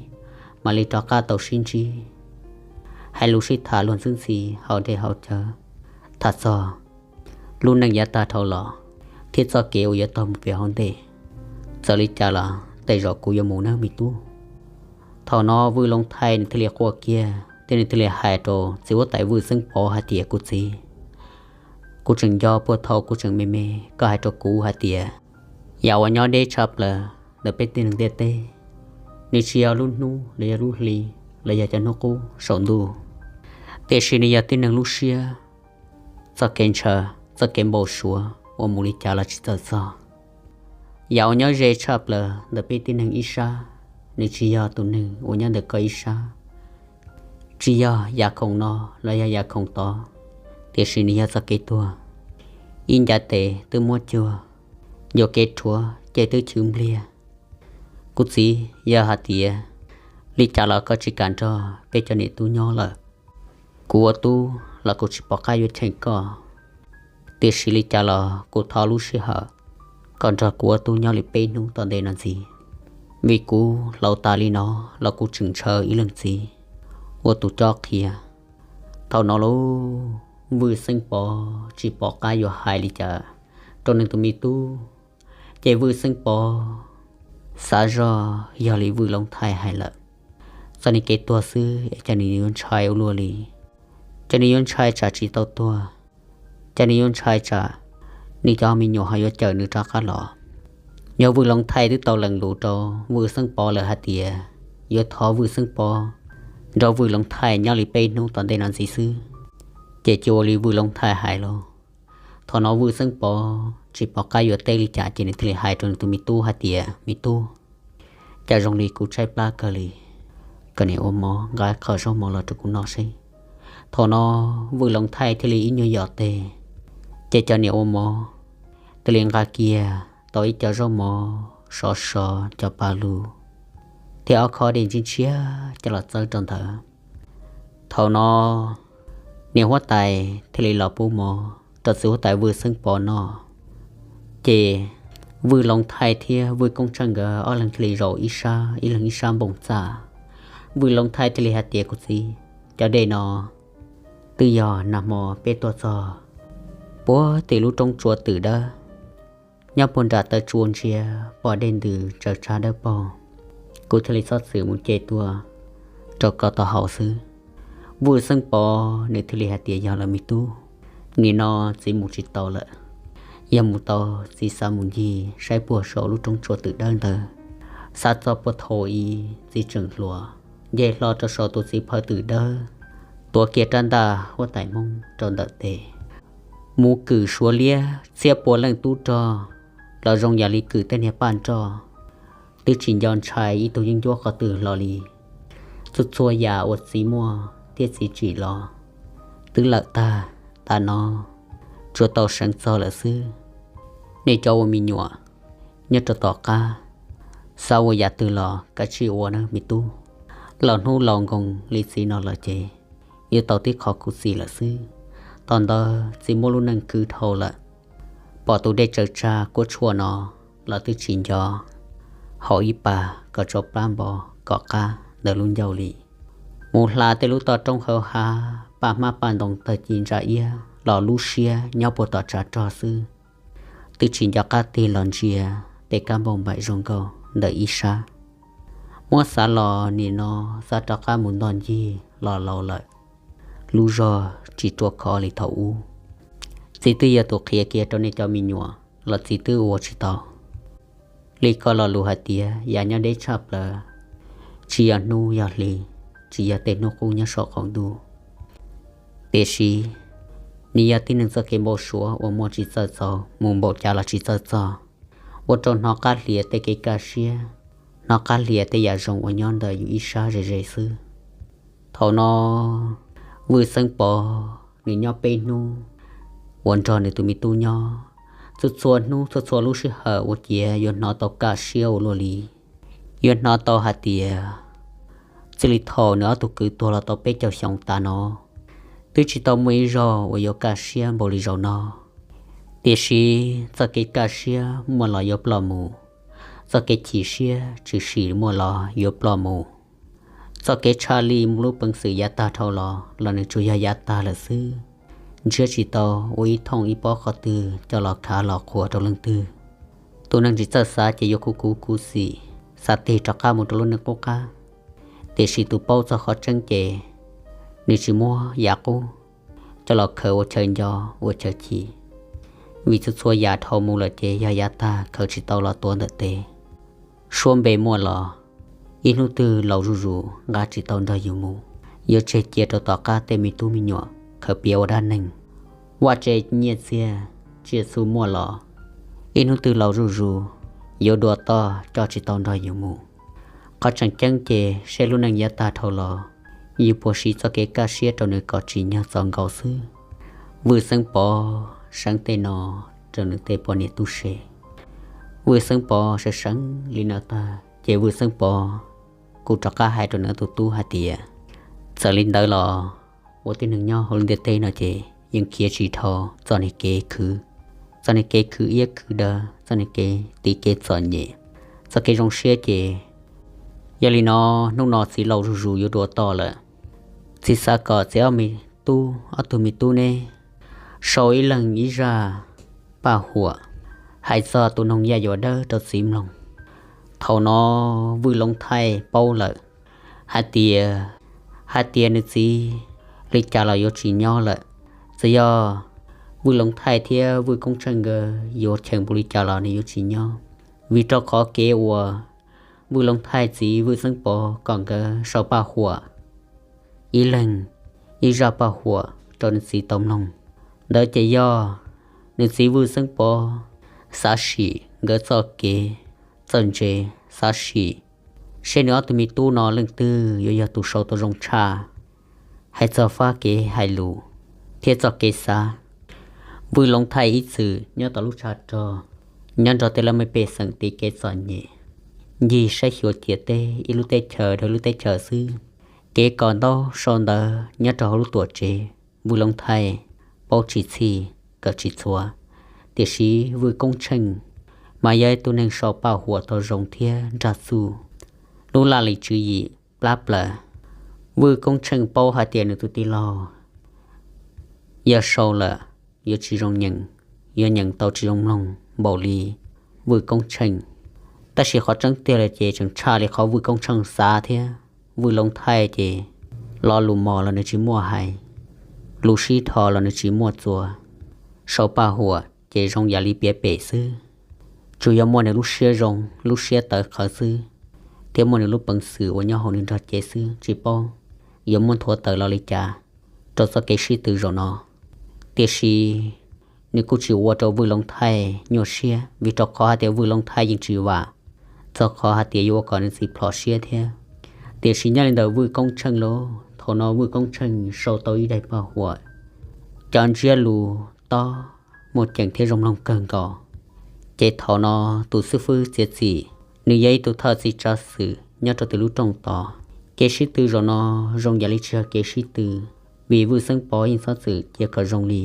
mam li rov qab tau sib ntsib, hais lus sib tham luag ntxwb ntxhi hauv dej hauv cawv, tham txog lub neej yav tag dhau los thiab txoj kev uas yuav tau mus pem hauv ntej. Txawm li cas los tej zaum kuv yuav mus nawb me tub. Thaum no Vwj Loov Thaij nws thiaj li quaj kiag thiab nws thiaj li hais rau txiv huab tais Vwj Xeeb Pov hais tias, kuv txiv, kuv tseem nco puag thaum kuv tseem me me koj hais rau kuv hais tias, yam uas nyob deb tshaj plaws ntawm peb tib neeg ntiaj teb, nws tsis yog lub hnub los yog lub hli los yog cov hnub qub saum ntuj, tiam sis nws yog tib neeg lub siab, txoj kev ntshaw, txoj kev npau suav uas mus li cas los tsis txawj txog. Yam uas nyob ze tshaj plaws ntawm peb tib neeg ib sab, nws tsis yog tus neeg uas nyob ntawm koj ib sab, tsis yog yam khoom no los yog yam khoom tod, tiam sis nws yog txoj kev tuag. Ib ncav tes twb muab cuag, yuam kev rhuav ces twb chwv npliag. Kuv txiv, yog hais tias li cas los koj tsis kam nrog peb cov niam tub nyob lawm, kuv ua tub los kuv tsis pom qab yuav cheem koj. Tiam sis li cas los kuv thov lub sij hawm kom nrog kuv ua tub nyob li peb hnub tom ntej no ntxiv, vim kuv laus tas li no los kuv tseem ntshaw ib leej txiv ua tus cob qhia. Thaum no lauj, Vwj Xeeb Pov tsis pom qab yuav hais li cas rau nws tus me tub, ces Vwj Xeeb Pov xav zoj yog li Vwj Loov Thaij hais lawm, txoj niag kev tuag xwb es cas nws yuav ntshai ua luaj li. Cas nws yuav ntshai tsam tsis tau tuag, cas nws yuav ntshai tsam nws cov me nyuam ho yuav cawm nws rov qab los. Yog Vwj Loov Thaij twb tau lees lus rau Vwj Xeeb Pov lawm hais tias yuav thov Vwj Xeeb Pov nrog Vwj Loov Thaij nyob li peb hnub tom ntej no ntxiv xwb, ces cia ua li Vwj Loov Thaij hais lauj. Thaum no Vwj Xeeb Pov tsis pom qab yuav teb li cas ces nws thiaj li hais rau nws tus me tub hais tias, me tub, cas zoo li kuv tshaib plab kawg li, koj niam ua mov nqa qhov zaub mov los rau kuv noj seb. Thaum no Vwj Loov Thaij thiaj li ib nyuag yos tes, ces cov niam ua mov thiaj li nqa kiag tau ib co zaub mov sov sov, cov pa lug thiab ob khob dej ntshiab ntshiab coj los txawb rau ntawd. Thaum no niam huab tais thiaj li los pub mov rau txiv huab tais Vwj Xeeb Pov noj. Ces Vwj Loov Thaij thiab Vwj Koob Tsheej nkawd ob leeg thiaj li zaum ib sab, ib leeg ib sab npoo txaj. Vwj Loov Thaij thiaj li hais tias, kuv txiv, cov dej no twb yog nag hmo peb tuaj txog puag tim lub roob tsua twm dawb, nyob puag nram taw tsua ntsia pom dej ntws tsaws tsag dawb paug, kuv thiaj li txhob txwm mus ce tuaj rau koj tau haus xwb. Vwj Xeeb Pov nws thiaj li hais tias, yog lawm me tub, nim no txiv mus tsis tau lawm. Yog mus tau, txiv xav mus ncig saib puag saum lub roob tsua twm dawb ntawd, xav txog puag thaum ub txiv tseem hluas, nce hlo rau saum tus txiv phaw twm dawb, tuav kiag rab ntaj huab tais Hmoob rau ntawm tes, mus kwm Suav liab txhiab pua leej tub rog los zoo yam li kwm tej niag paj nroj, twb tsis nco ntshai ib tug yeeb ncuab qhov twg hlo li. Txhua txhua yam uas txiv muaj thiab txiv tsim los twb lawm tag, tam no tsuas tau seev txog lawm xwb. Nej cov ua me nyuam nyob rau tom qab, xav ua yam twg los kav tsij ua nawb me tub. Laus hnub laus nkoos li txiv no lawm ces yuav tau tib qho khuv xim lawm xwb. Thaum ntawd txiv muaj lub neej khwv dhau lawm, pom tus dej tsaws tsag kuab tshuaj no los twb tsis nco haus ib pas kom tsau plab npo kom qab ntawm lub ncauj li. Mus hla tej lub toj roob hauv hav, paj hmab paj ntoo tawg ci ntsa iab los lub siab nyob puag tom tshav rog xwb, twb tsis nco qab tig los ntsia tej kab npauj npaim zoo nkauj ntawm ib sab. Muab xav los nim no xav rov qab mus ntoj ncig los laus lawm, lub zog tsis ruaj khov li thaum ub. Txiv twb yog tus qhia kiag rau nej cov me nyuam los txiv twb ua tsis tau. Li koj lo lus hais tias yam nyob deb tshaj plaws tsis yog hnub yog hli, tsis yog tej hnub qub nyob saum qaum ntuj, tiam sis nws yog tib neeg txoj kev npau suav uas muaj tsis txawj txaus, mus npaum cas los tsis txawj txog, ua rau hnov qab hlias tej kev kaj siab, hnov qab hlias tej yam zoo uas nyob ntawm yus ib sab ze ze xwb. Thaum no Vwj Xeeb Pov nws nyob peb hnub uas nrog nws tus me tub nyob, txhua txhua hnub txhua txhua lub sij hawm ua ciav yuav hnov tau kaj siab ua luaj li. Yuav hnov tau hais tias txij li thaum nws ob tug kwv tuag los tau peb caug xyoo tas no, twb tsis tau muaj ib zaug uas yuav kaj siab npaum li zaum no. Tiam sis txoj kev kaj siab muaj los yuav ploj mus, txoj kev chim siab tshwm sim muaj los yuav ploj mus. Txoj kev tshaj lij lub peev xwm yav tag dhau los los nws tsuas yog yav tag lawm xwb. Ntsiab tsis tau ua ib thooj ib pob qhov twg coj los khav los qhuas rau leej twg. Tus neeg tsis txawj xav ces yuav khuv kuv khuv xim, xav tig rov qab mus rau lub neej qub qab. Tiam sis tus paub txog qhov tseeb ces nws tsis muab yav qub coj los khaws ua chaw nco ua chaw chim, vim txhua txhua yam dhau mus lawm ces yog yav tag khaws tsis tau los tuav ntawm tes. Suab npe muaj los, ib hnub twg laus zuj zus nqa tsis tau nrog yus mus, yuav tseg cia rau tom qab tej me tub me nyuam khaws piav ua dab neeg. Vaj tse nyiaj txiag tsiaj txhu muaj los, ib hnub twg laus zuj zus yuav dua toj coj tsis tau nrog yus mus. Qhov tseem ceeb ces seb lub neej yav tag dhau los, yus puas siv txoj kev kaj siab rau nws kom tsim nyog txaus nkaus xwb. Vwj Xeeb Pov seev tej no rau nws tej poj niam tub se. Vwj Xeeb Pov seev seev li no tag ces Vwj Xeeb Pov kuj rov qab hais rau nws tus tub hais tias, txawm li ntawd los ua tib neeg nyob hauv lub ntiaj teb no ces yeej khiav tsis dhau txoj niag kev khwv, txoj niag kev khwv iab khwv daw, txoj niag kev tiv kev txom nyem, txoj kev zoo siab ces. Yog li no, hnub no txiv laus zuj zus yuav dua toj lawm. Txiv xav kom txiv ob me tub, ob tug me tub neb sau ib leeg ib zaj paj huam hais txog tus noog yaj yuam dawb rau txiv mloog. Thaum no Vwj Loob Thaij paub lawm hais tias, hais tias nws txiv li cas los yuav tsis nyob lawm. Txawm yog Vwj Loob Thaij thiab Vwj Koob Tsheej nkawd yuav cheem npaum li cas los nws yuav tsis nyob, vim rau qhov kev uas Vwj Loob Thaij txiv Vwj Xeeb Pov kom nkawd sau paj huam, ib leeg ib zaj paj huam rau nws txiv tau mloog. Ntawd ces yog nws txiv Vwj Xeeb Pov xav sim nkawd txoj kev txawj ntse, xav sim seb nws ob tug me tub no leej twg yuav yog tus sau tau zoo tshaj. Hais txog fab kev hais lus thiab txoj kev xav, Vwj Loob Thaij ib txwm nyob tom lub tshav rog, nyob nrog tej laj mej pej xeem tiv kev txom nyem, ncig saib xyuas ciam teb ib lub teb chaws rau lub teb chaws xwb. Kev kos ntaub sau ntawv nyob rau hauv lub tuam tsev, Vwj Loob Thaij paub tsis txhij kawm tsis txhua. Tiam sis Vwj Koob Tsheej mas yog ib tug neeg sau paj huam tau zoo thiab nrag txuj, lub laj lim tswv yim plab plaws. Vwj Koob Tsheej paub hais tias nws tus tij laug yog sau lawm yuav tsis zoo nyeem, yuav nyeem tau tsis zoo mloog npaum li Vwj Koob Tsheej. Tab sis qhov tseeb tiag lawm ces tseem tshaj li qhov Vwj Koob Tsheej xav thiab. Vwj Loob Thaij ces lo lus mos los nws tsis muaj hais, lus sib dhos los nws tsis muaj txuas, sau paj huam ces zoo yam li piav pem xwb. Tsuas yog muaj nws lub siab zoo, lub siab tawv qhawv xwb, thiab muaj nws lub peev xwm uas nyob hauv nws nrog cev xwb, tsis paub yuav muaj nthuav tawm los li cas rau txoj kev sib tw zaum no. Tiam sis nws kuj tsis ua rau Vwj Loob Thaij nyuaj siab, vim rau qhov hais tias Vwj Loob Thaij yeej tsis vam txog qhov hais tias yuav ua kom nws txiv plhom siab thiab. Tiam sis nyob li ntawm Vwj Koob Tsheej los, thaum no Vwj Koob Tsheej sau tau ib daim paj huam, cov ntsiab lus tob muaj ceem thiab zoo mloog kawg nkaus. Ces thaum no tus xib fwb txiav txim, nws yog ib tug thawj txiv tsav xwm nyob rau tim lub rooj tod. Kev sib tw zaum no zoo yam li tsis yog kev sib tw, vim Vwj Xeeb Pov yeej txhob txwm cia kom zoo li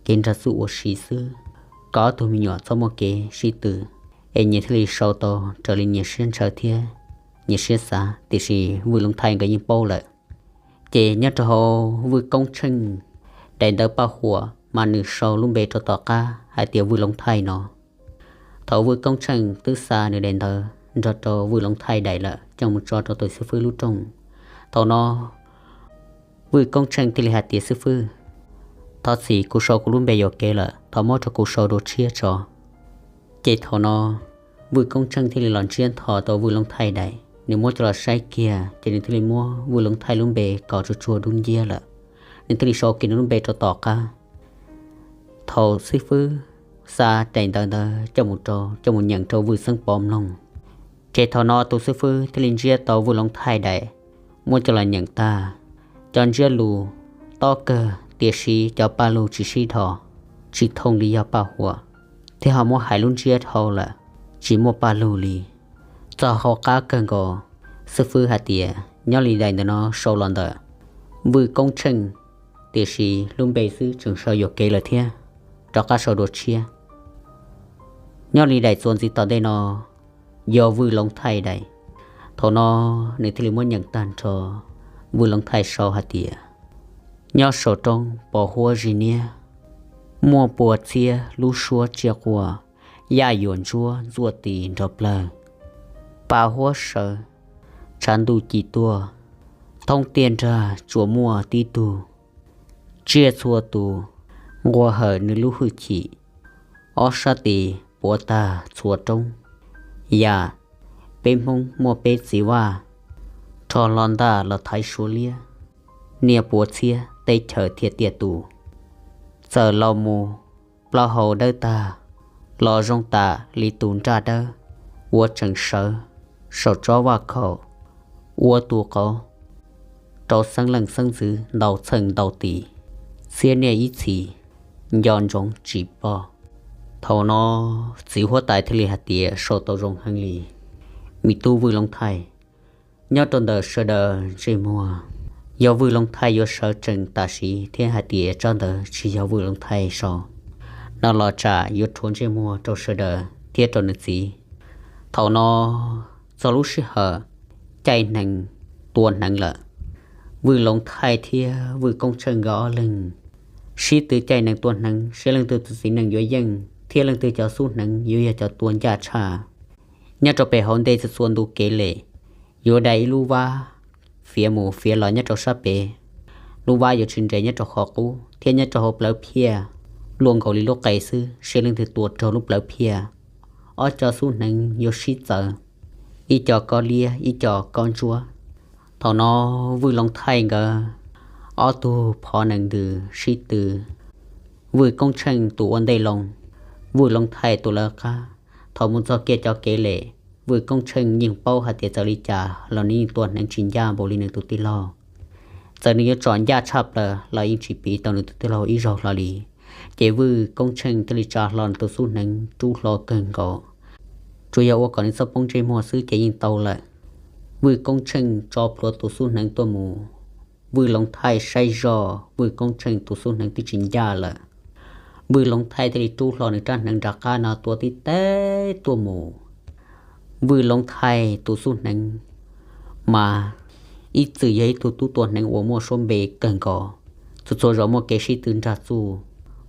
kev nrag txuj ua si xwb, kom ob tug me nyuam txhob muaj kev sib tw, es nyias thiaj li sau tau raws li nyias siab ntshaw thiab nyias siab xav. Tiam sis Vwj Loob Thaij nkawd yeej paub lawm. Ces nyob rau hauv Vwj Koob Tsheej daim ntawv paj huam mas nws sau lub npe rau tom qab hais tias Vwj Loob Thaij no. Thaum Vwj Koob Tsheej twb xa nws daim ntawv nrog rau Vwj Loob Thaij daim lawm coj mus tso rau tus xib fwb lub rooj, thaum no Vwj Koob Tsheej thiaj li hais tias, xib fwb, thov txim, kuv sau kuv lub npe yuam kev lawm, thov muab rau kuv sau dua tshiab tso. Ces thaum no Vwj Koob Tsheej thiaj li los ntsiab ntho tau Vwj Loob Thaij daim, nws muab coj los saib kiag ces nws thiaj li muab Vwj Loob Thaij lub npe kos tsuag tsuag dub nciab lawm. Nws thiaj li sau kiag nws lub npe rau tom qab. Thaum xib fwb xa daim ntawv ntawd coj mus rau, coj mus nyeem rau Vwj Xeeb Pov mloog, ces thaum no tus xib fwb thiaj li ntsiab tau Vwj Loob Thaij daim, muab coj los nyeem tag. Cov ntsiab lus tob kawg tiam sis cov paj lug tsis sib dhos, tsis thooj li yog paj huam, thiab ho muab hais lub ntsiab dhau lawm, tsis muaj paj lug li. Txog hauv qab kawg nkaus, xib fwb hais tias nyob li daim ntawm no sau los ntawm Vwj Koob Tsheej, tiam sis lub npe xwb tseem sau yuam kev lawm thiab, rov qab sau dua tshiab. Nyob li daim txuas ntxiv tom ntej no yog Vwj Loov Thaij daim. Thaum no nws thiaj li muab nyeem tag nrho Vwj Loov Thaij sau hais tias: Nyob saum roob pos huab zis niab, muaj pua txhiab lub suab tsiaj quaj, yaj yuam ntsuab ntxuaj tis nrov plawg. Pas huab sawv, tshav ntuj ci tuaj, thoob tiaj nrag tsuas muaj tib tug. Tsiaj txhua tus nqua hawm nws lub hwj chim, ob sab tis puav tag txhua roob. Yam peb Hmoob muaj peb txiv vaj, rho hlo ntaj los thaiv Suav liab, niaj pua txhiab teb chaws thiaj tiaj tus. Txawm los mus plaub hau dawb tag, los zoo tam li tus nraj dawb uas tseem sawv saum tsob vaj khaum, ua tus qauv rau xeeb leej xeeb ntxwv ntau txheej ntau tis, txhiab niaj ib txhis nco ntsoov tsis pom. Thaum no txiv huab tais thiaj li hais tias sau tau zoo heev li, me tub Vwj Loov Thaij. Nyob rau ntawm sawv daws ntsej muag, yog Vwj Loov Thaij yuav sawv tsees tam sim thiab hais tias tsab ntawv tsis yog Vwj Loov Thaij sau no los tsam yuav rhuav ntsej muag rau sawv daws thiab rau nws txiv. Thaum no txog lub sij hawm caij nees tua hneev lawm. Vwj Loov Thaij thiab Vwj Koob Tsheej nkawd ob leeg sib tw caij nees tua hneev, seb leej twg tus txiv nees yuav yeej thiab leej twg cov xub hneev yuav yog cov tua ncaj tshaj. Nyob rau pem hauv ntej txhua txhua ntu kev lem, yuav dai ib lub vab fiav mus fiav los nyob rau sab pem. Lub vab yuav tsis nres nyob rau qhov qub thiab nyob rau hauv plawv phiaj, luaj nkaus li lub qe xwb, seb leej twg tua raug lub plawv phiaj, ob cov xub hneev yuav sib txawv, ib co kob liab ib co kob ntsuab. Thaum no Vwj Loov Thaij nkawd ob tug phov nees ntws sib tw, Vwj Koob Tsheej tus ua ntej loo, Vwj Loov Thaij tus lawv qab. Thaum mus txog kiag cov kev lem, Vwj Koob Tsheej yeej paub hais tias txawm li cas los nws yeej tua hneev tsis ncaj npaum li nws tus tij laug. Txawm nws yuav tsom ncaj tshaj plaws los yeej tsis piv tau nws tus tij laug ib zaug hlo li. Ces Vwj Koob Tsheej thiaj li tsa hlo nws tus xub hneev rub hlo kawg nkaus, tsuas yog ua kom nws txhob poob ntsej muag xwb ces yeej tau lawm. Vwj Koob Tsheej tso plhuav tus xub hneev tuaj mus, Vwj Loov Thaij saib zoj Vwj Koob Tsheej tus xub hneev twb tsis ncaj lawm. Vwj Loov Thaij thiaj li rub hlo nws rab hneev nram qab no tua tib teb tuaj mus. Vwj Loov Thaij tus xub hneev mas ib txwm yog ib tug tub tua hneev uas muaj suab npe kawg nkaus, txhua txhua zaus muaj kev sib tw nrag txuj,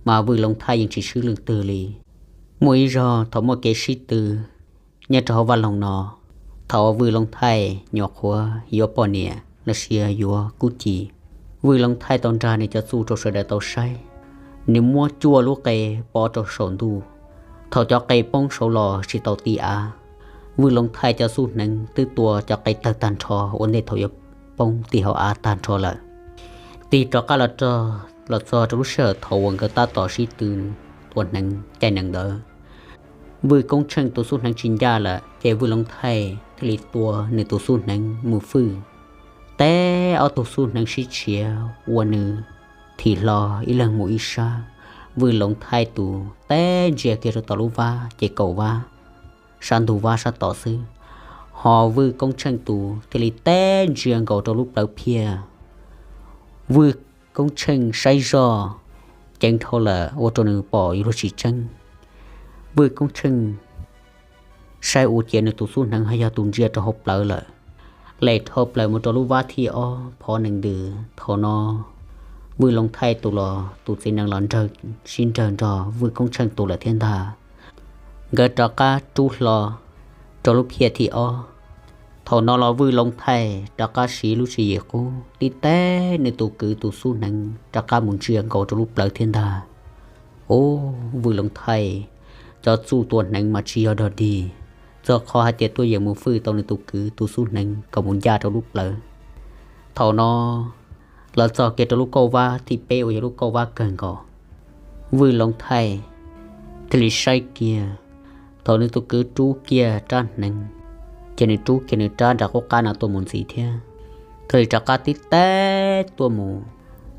mas Vwj Loov Thaij yeej tsis swb leej twg li. Muaj ib zaug thaum muaj kev sib tw nyob rau hauv vaj loog no, thaum Vwj Loov Thaij nyuam qhuav yuav poj niam los sis yuav kub ci, Vwj Loov Thaij tau nrag nws cov txuj rau sawv daws tau saib. Nws muab cuaj lub qe pov rau saum ntuj, thaum cov qe poob saud los tsis tau ti av, Vwj Loov Thaij cov xub hneev twb tua cov qe tawg tag nrho ua ntej thaum yuav poob ti hauv av tag nrho lawm. Tig rov qab los rog los txog rau lub sij hawm thaum uas nkawd tab tom sib tw tua hneev caij nees ntawd, Vwj Koob Tsheej tus xub hneev tsis ncaj lawm ces Vwj Loov Thaij thiaj li tua nws tus xub hneev mus fwj. Teb ob tug xub hneev sib tshiav ua nws thim hlo ib leeg mus ib sab. Vwj Loov Thaij tus teb ntsia kiag rau tom lub vab ces kaum vab sab ntug vab sab tom xwb, ho Vwj Koob Tsheej tus thiaj li teb ntsia nkaus rau lub plawv phiaj. Vwj Koob Tsheej saib zoj ceev dhau lawm ua rau nws pom yuav luag tsis tseeb. Vwj Koob Tsheej saib ua ciav nws tus xub hneev ho yog tus ntsia rau hauv plawv lawm, lem dhau plaws mus rau lub vab thib ob phov nees ntws. Thaum no Vwj Loov Thaij tus los tus txiv nees los nrawg sib nrawg nrog Vwj Koob Tsheej tus lawm thiab ntag. Nkawd rov qab rub hlo rau lub phiaj thib ob. Thaum no los Vwj Loov Thaij rov qab siv lub tswv yim qub tib teb nws tus kwv tus xub hneev rov qab mus ntsia nkaus rau lub plawv thiab ntag. Ub, Vwj Loov Thaij cov txuj tua hneev mas tsis yog dog dig, txog qhov hais tias tuaj yeem mus fwj tau nws tus kwv tus xub hneev kom mus ncaj rau lub plawv. Thaum no los txog kiag rau lub kauj vab thib peb uas yog lub kauj vab kawg nkaus. Vwj Loov Thaij thiaj li saib kiag, thaum nws tus kwv rub kiag rab hneev, ces nws rub kiag nws rab nram qub qab no tuaj mus ntxiv thiab. thiaj li rov qab tib teb tuaj mus.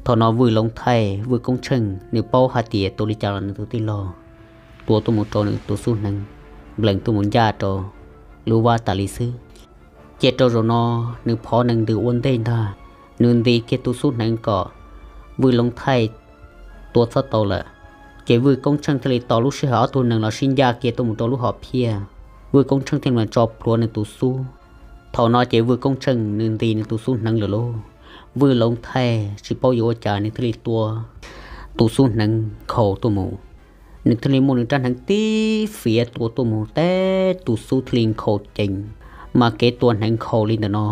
Thaum no Vwj Loov Thaij, Vwj Koob Tsheej nws paub hais tias ua li cas los nws tus tij laug tua tuaj mus rau nws tus xub hneev, nplees tuaj mus ncaj rau lub vab tas li xwb. Ces rau zaum no nws phov nees ntws ua ntej ntag, nws nti kiag tus xub hneev kom Vwj Loov Thaij tua txhob tau lawm. Ces Vwj Koob Tsheej thiaj li tos lub sij hawm ob tug nees los sib ncaj kiag tuaj mus rau lub hom phiaj, Vwj Koob Tsheej thiaj li tso plhuav nws tus xub. Thaum no ces Vwj Koob Tsheej nws nti nws tus xub hneev lawm lauj. Vwj Loov Thaij tsis paub yuav ua cas nws thiaj li tua tus xub hneev nkhaus tuaj mus. Nws thiaj li muab nws rab hneev tib fiav tua tuaj mus teb tus xub thiaj li nkhaus ceev. Mas kev tua hneev nkhaus li ntawm no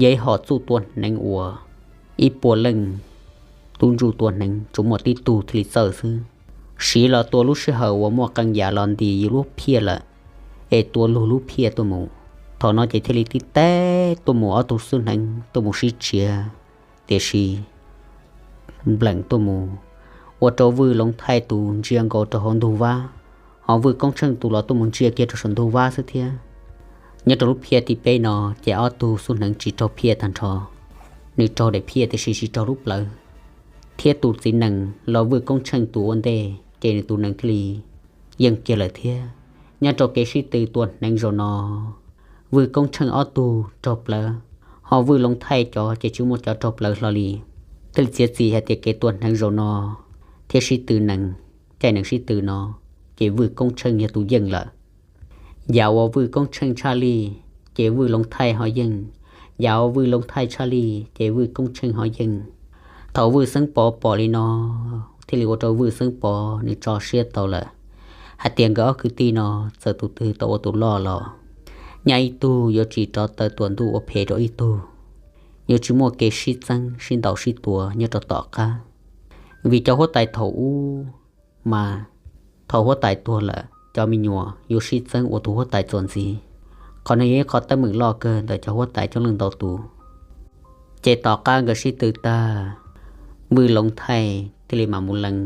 yog ib hom txuj tua hneev uas ib puas leej tub ntsuj tua hneev tsuas muaj tib tug thiaj li txawj xwb. Siv los tua lub sij hawm uas muaj qee yam los nti yus lub phiaj lawm, es tua lug lub phiaj tuaj mus. Thaum no ces thiaj li tib teb tuaj mus ob tug xub hneev tuaj mus sib tshiav, tiam sis nplees tuaj mus ua rau Vwj Loov Thaij tus ntsia nkaus rau hauv ntug vab, ho Vwj Koob Tsheej tus los tuaj mus ntsia kiag rau saum ntug vab xwb thiab. Nyob rau lub phiaj thib peb no ces ob tug xub hneev tsis raug phiaj tag nrho, nws raug daim phiaj tiam sis tsis raug lub plawv, thiab tus txiv nees los Vwj Koob Tsheej tus ua ntej ces nws tus nees thiaj li yeej kiag lawm thiab. Nyob rau kev sib tw tua hneev zaum no, Vwj Koob Tsheej ob tug raug plawv, ho Vwj Loov Thaij cov ces tsis muaj cov raug plawv hlo li. Thiaj li txiav txim hais tias kev tua hneev zaum no thiab sib tw nees, caij nees sib tw no ces Vwj Koob Tsheej yog tus yeej lawm. Yam uas Vwj Koob Tsheej tshaj lij ces Vwj Loov Thaij ho yeej, yam uas Vwj Loov Thaij tshaj lij ces Vwj Koob Tsheej ho yeej. Thaum Vwj Xeeb Pov pom li no thiaj li ua rau Vwj Xeeb Pov nws tso siab tau lawm hais tias nkawd ob kwv tij no txawm tus twg tau ua tus loj los nyaj ib tug yuav tsis rov taw tuam ntuj ua phem rau ib tug, yuav tsis muaj kev sib txeeb sib ntaus sib tua nyob rau tom qab. Vim cov huab tais thaum ub mas thaum huab tais tuag lawm cov me nyuam yuav sib txeeb ua tus huab tais txuas ntxiv. Qhov no yog ib qho teeb meem loj kawg ntawm cov huab tais coob leej ntau tus. Ces tom qab nkawd sib tw tag, Vwj Loov Thaij thiaj li mam mus lees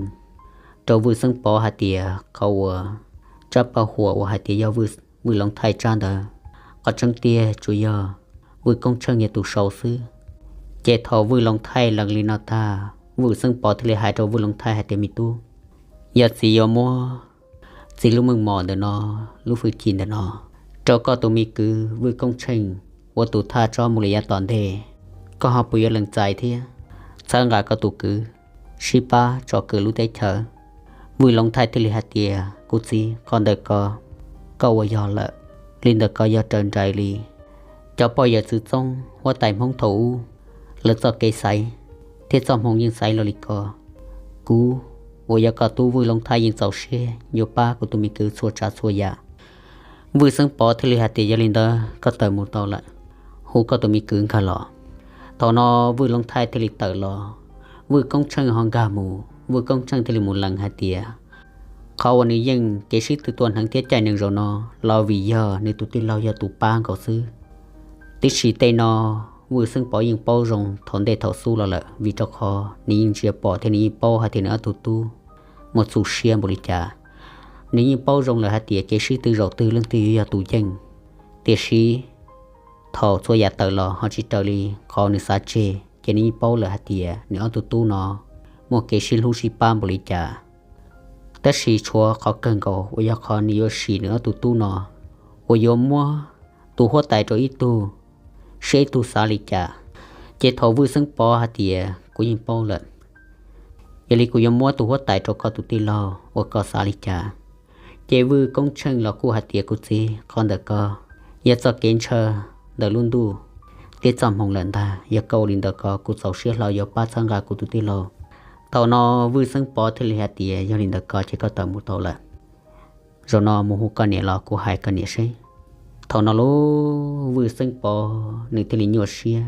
rau Vwj Xeeb Pov hais tias qhov uas tsab paj huam uas hais tias yog Vwj Loov Thaij tsab ntawd, qhov tseeb tiag tsuas yog Vwj Koob Tsheej yog tus sau xwb. Ces thaum Vwj Loov Thaij lees li no tag, Vwj Xeeb Pov thiaj li hais rau Vwj Loov Thaij hais tias, me tub, yog txiv yuav muab txiv lub meej mom ntawm no, lub hwj chim ntawm no rau koj tus me kwv Vwj Koob Tsheej ua tus thaj tsob mus li yav tom ntej, koj ho puas yuav lees txais thiab txhawb nqa koj tus kwv sib pab tsom kwm lub teb chaws? Vwj Loov Thaij thiaj li hais tias, kuv txiv, qhov ntawm ko koj ua yog lawm. Li ntawm ko yog raws nraim li cov poj yawm txwv txoob huab tais Hmoob thaum ub lawv txoj kev xaiv thiab txoj hmoo yeej xaiv los li ko. Kuv uas yog koj tub Vwj Loov Thaij yeej txaus siab yuav pab kuv tus me kwv txhua tsav txhua yam. Vwj Xeeb Pov thiaj li hais tias, yog li ntawd koj tawm mus tau lawm, hu koj tus me kwv nkag los. Thaum no Vwj Loov Thaij thiaj li tawm los, Vwj Koob Tsheej ho nkag mus. Vwj Koob Tsheej thiaj li mus lees hais tias qhov uas nws yeej kev sib tw tua hneev thiab caij nees zaum no los vim yog nws tus tij laug yog tus pab nkaus xwb. Tiam sis tej no Vwj Xeeb Pov yeej paub zoo thaum ntej thaum xub los lawm, vim rau qhov nws yeej ntsia pom thiab nws yeej paub hais tias nws ob tug tub muaj txuj siab npaum li cas. Nws yeej paub zoo lawm hais tias kev sib tw zaum twg leej twg yuav yog tus yeej. Tiam sis thaum txhua yam tawm los ho tsis raws li qhov nws xav tseg, ces nws yeej paub lawm hais tias nws ob tug tub no muaj kev sib hlub sib pab npaum li cas. Tab sis tshuav qhov kawg nkaus uas yog qhov nws yuav sim nws ob tug tub no uas yuav muab tus huab tais rau ib tug, saib ib tug xav li cas. Ces thaum Vwj Xeeb Pov hais tias, kuv yeej paub lawm, yog li kuv yuav muab tus huab tais rau koj tus tij laug uas koj xav li cas. Ces Vwj Koob Tsheej los kuj hais tias, kuv txiv, qhov ntawm ko yog txoj kev ntshaw ntawm lub ntuj thiab txoj hmoo lawm ntag. Yog koj ua li ntawd ko kuv txaus siab hlo yuav pab txhawb nqa kuv tus tij laug. Thaum no Vwj Xeeb Pov thiaj li hais tias, yog li ntawd ko ces koj tawm mus tau lawm. Zaum no mus hu koj niam los kuv hais koj niam seb. Thaum no lub Vwj Xeeb Pov nws thiaj li nyuaj siab,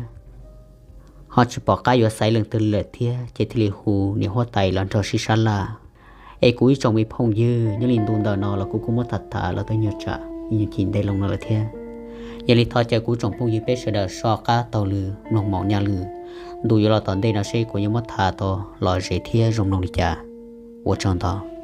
ho tsis pom qab yuav xaiv leej twg lawm thiab, ces thiaj li hu niam huab tais los nrog sib sab laj. Es kuv ib tsoom me phooj ywg, nyob li ntu ntawm no los kuv kuj muab tham tham los tau nyuag tsam ib nyuag chim ntev loo no lawm thiab. Yog li thov caw kuv tsoom phooj ywg peb sawv daws soj qab taug lw mloog maum nyaj lw. Ntu yuav los tom ntej no seb kuv yuav muab tham tau lom zem thiab zoo mloog li cas. Ua tsaug ntau.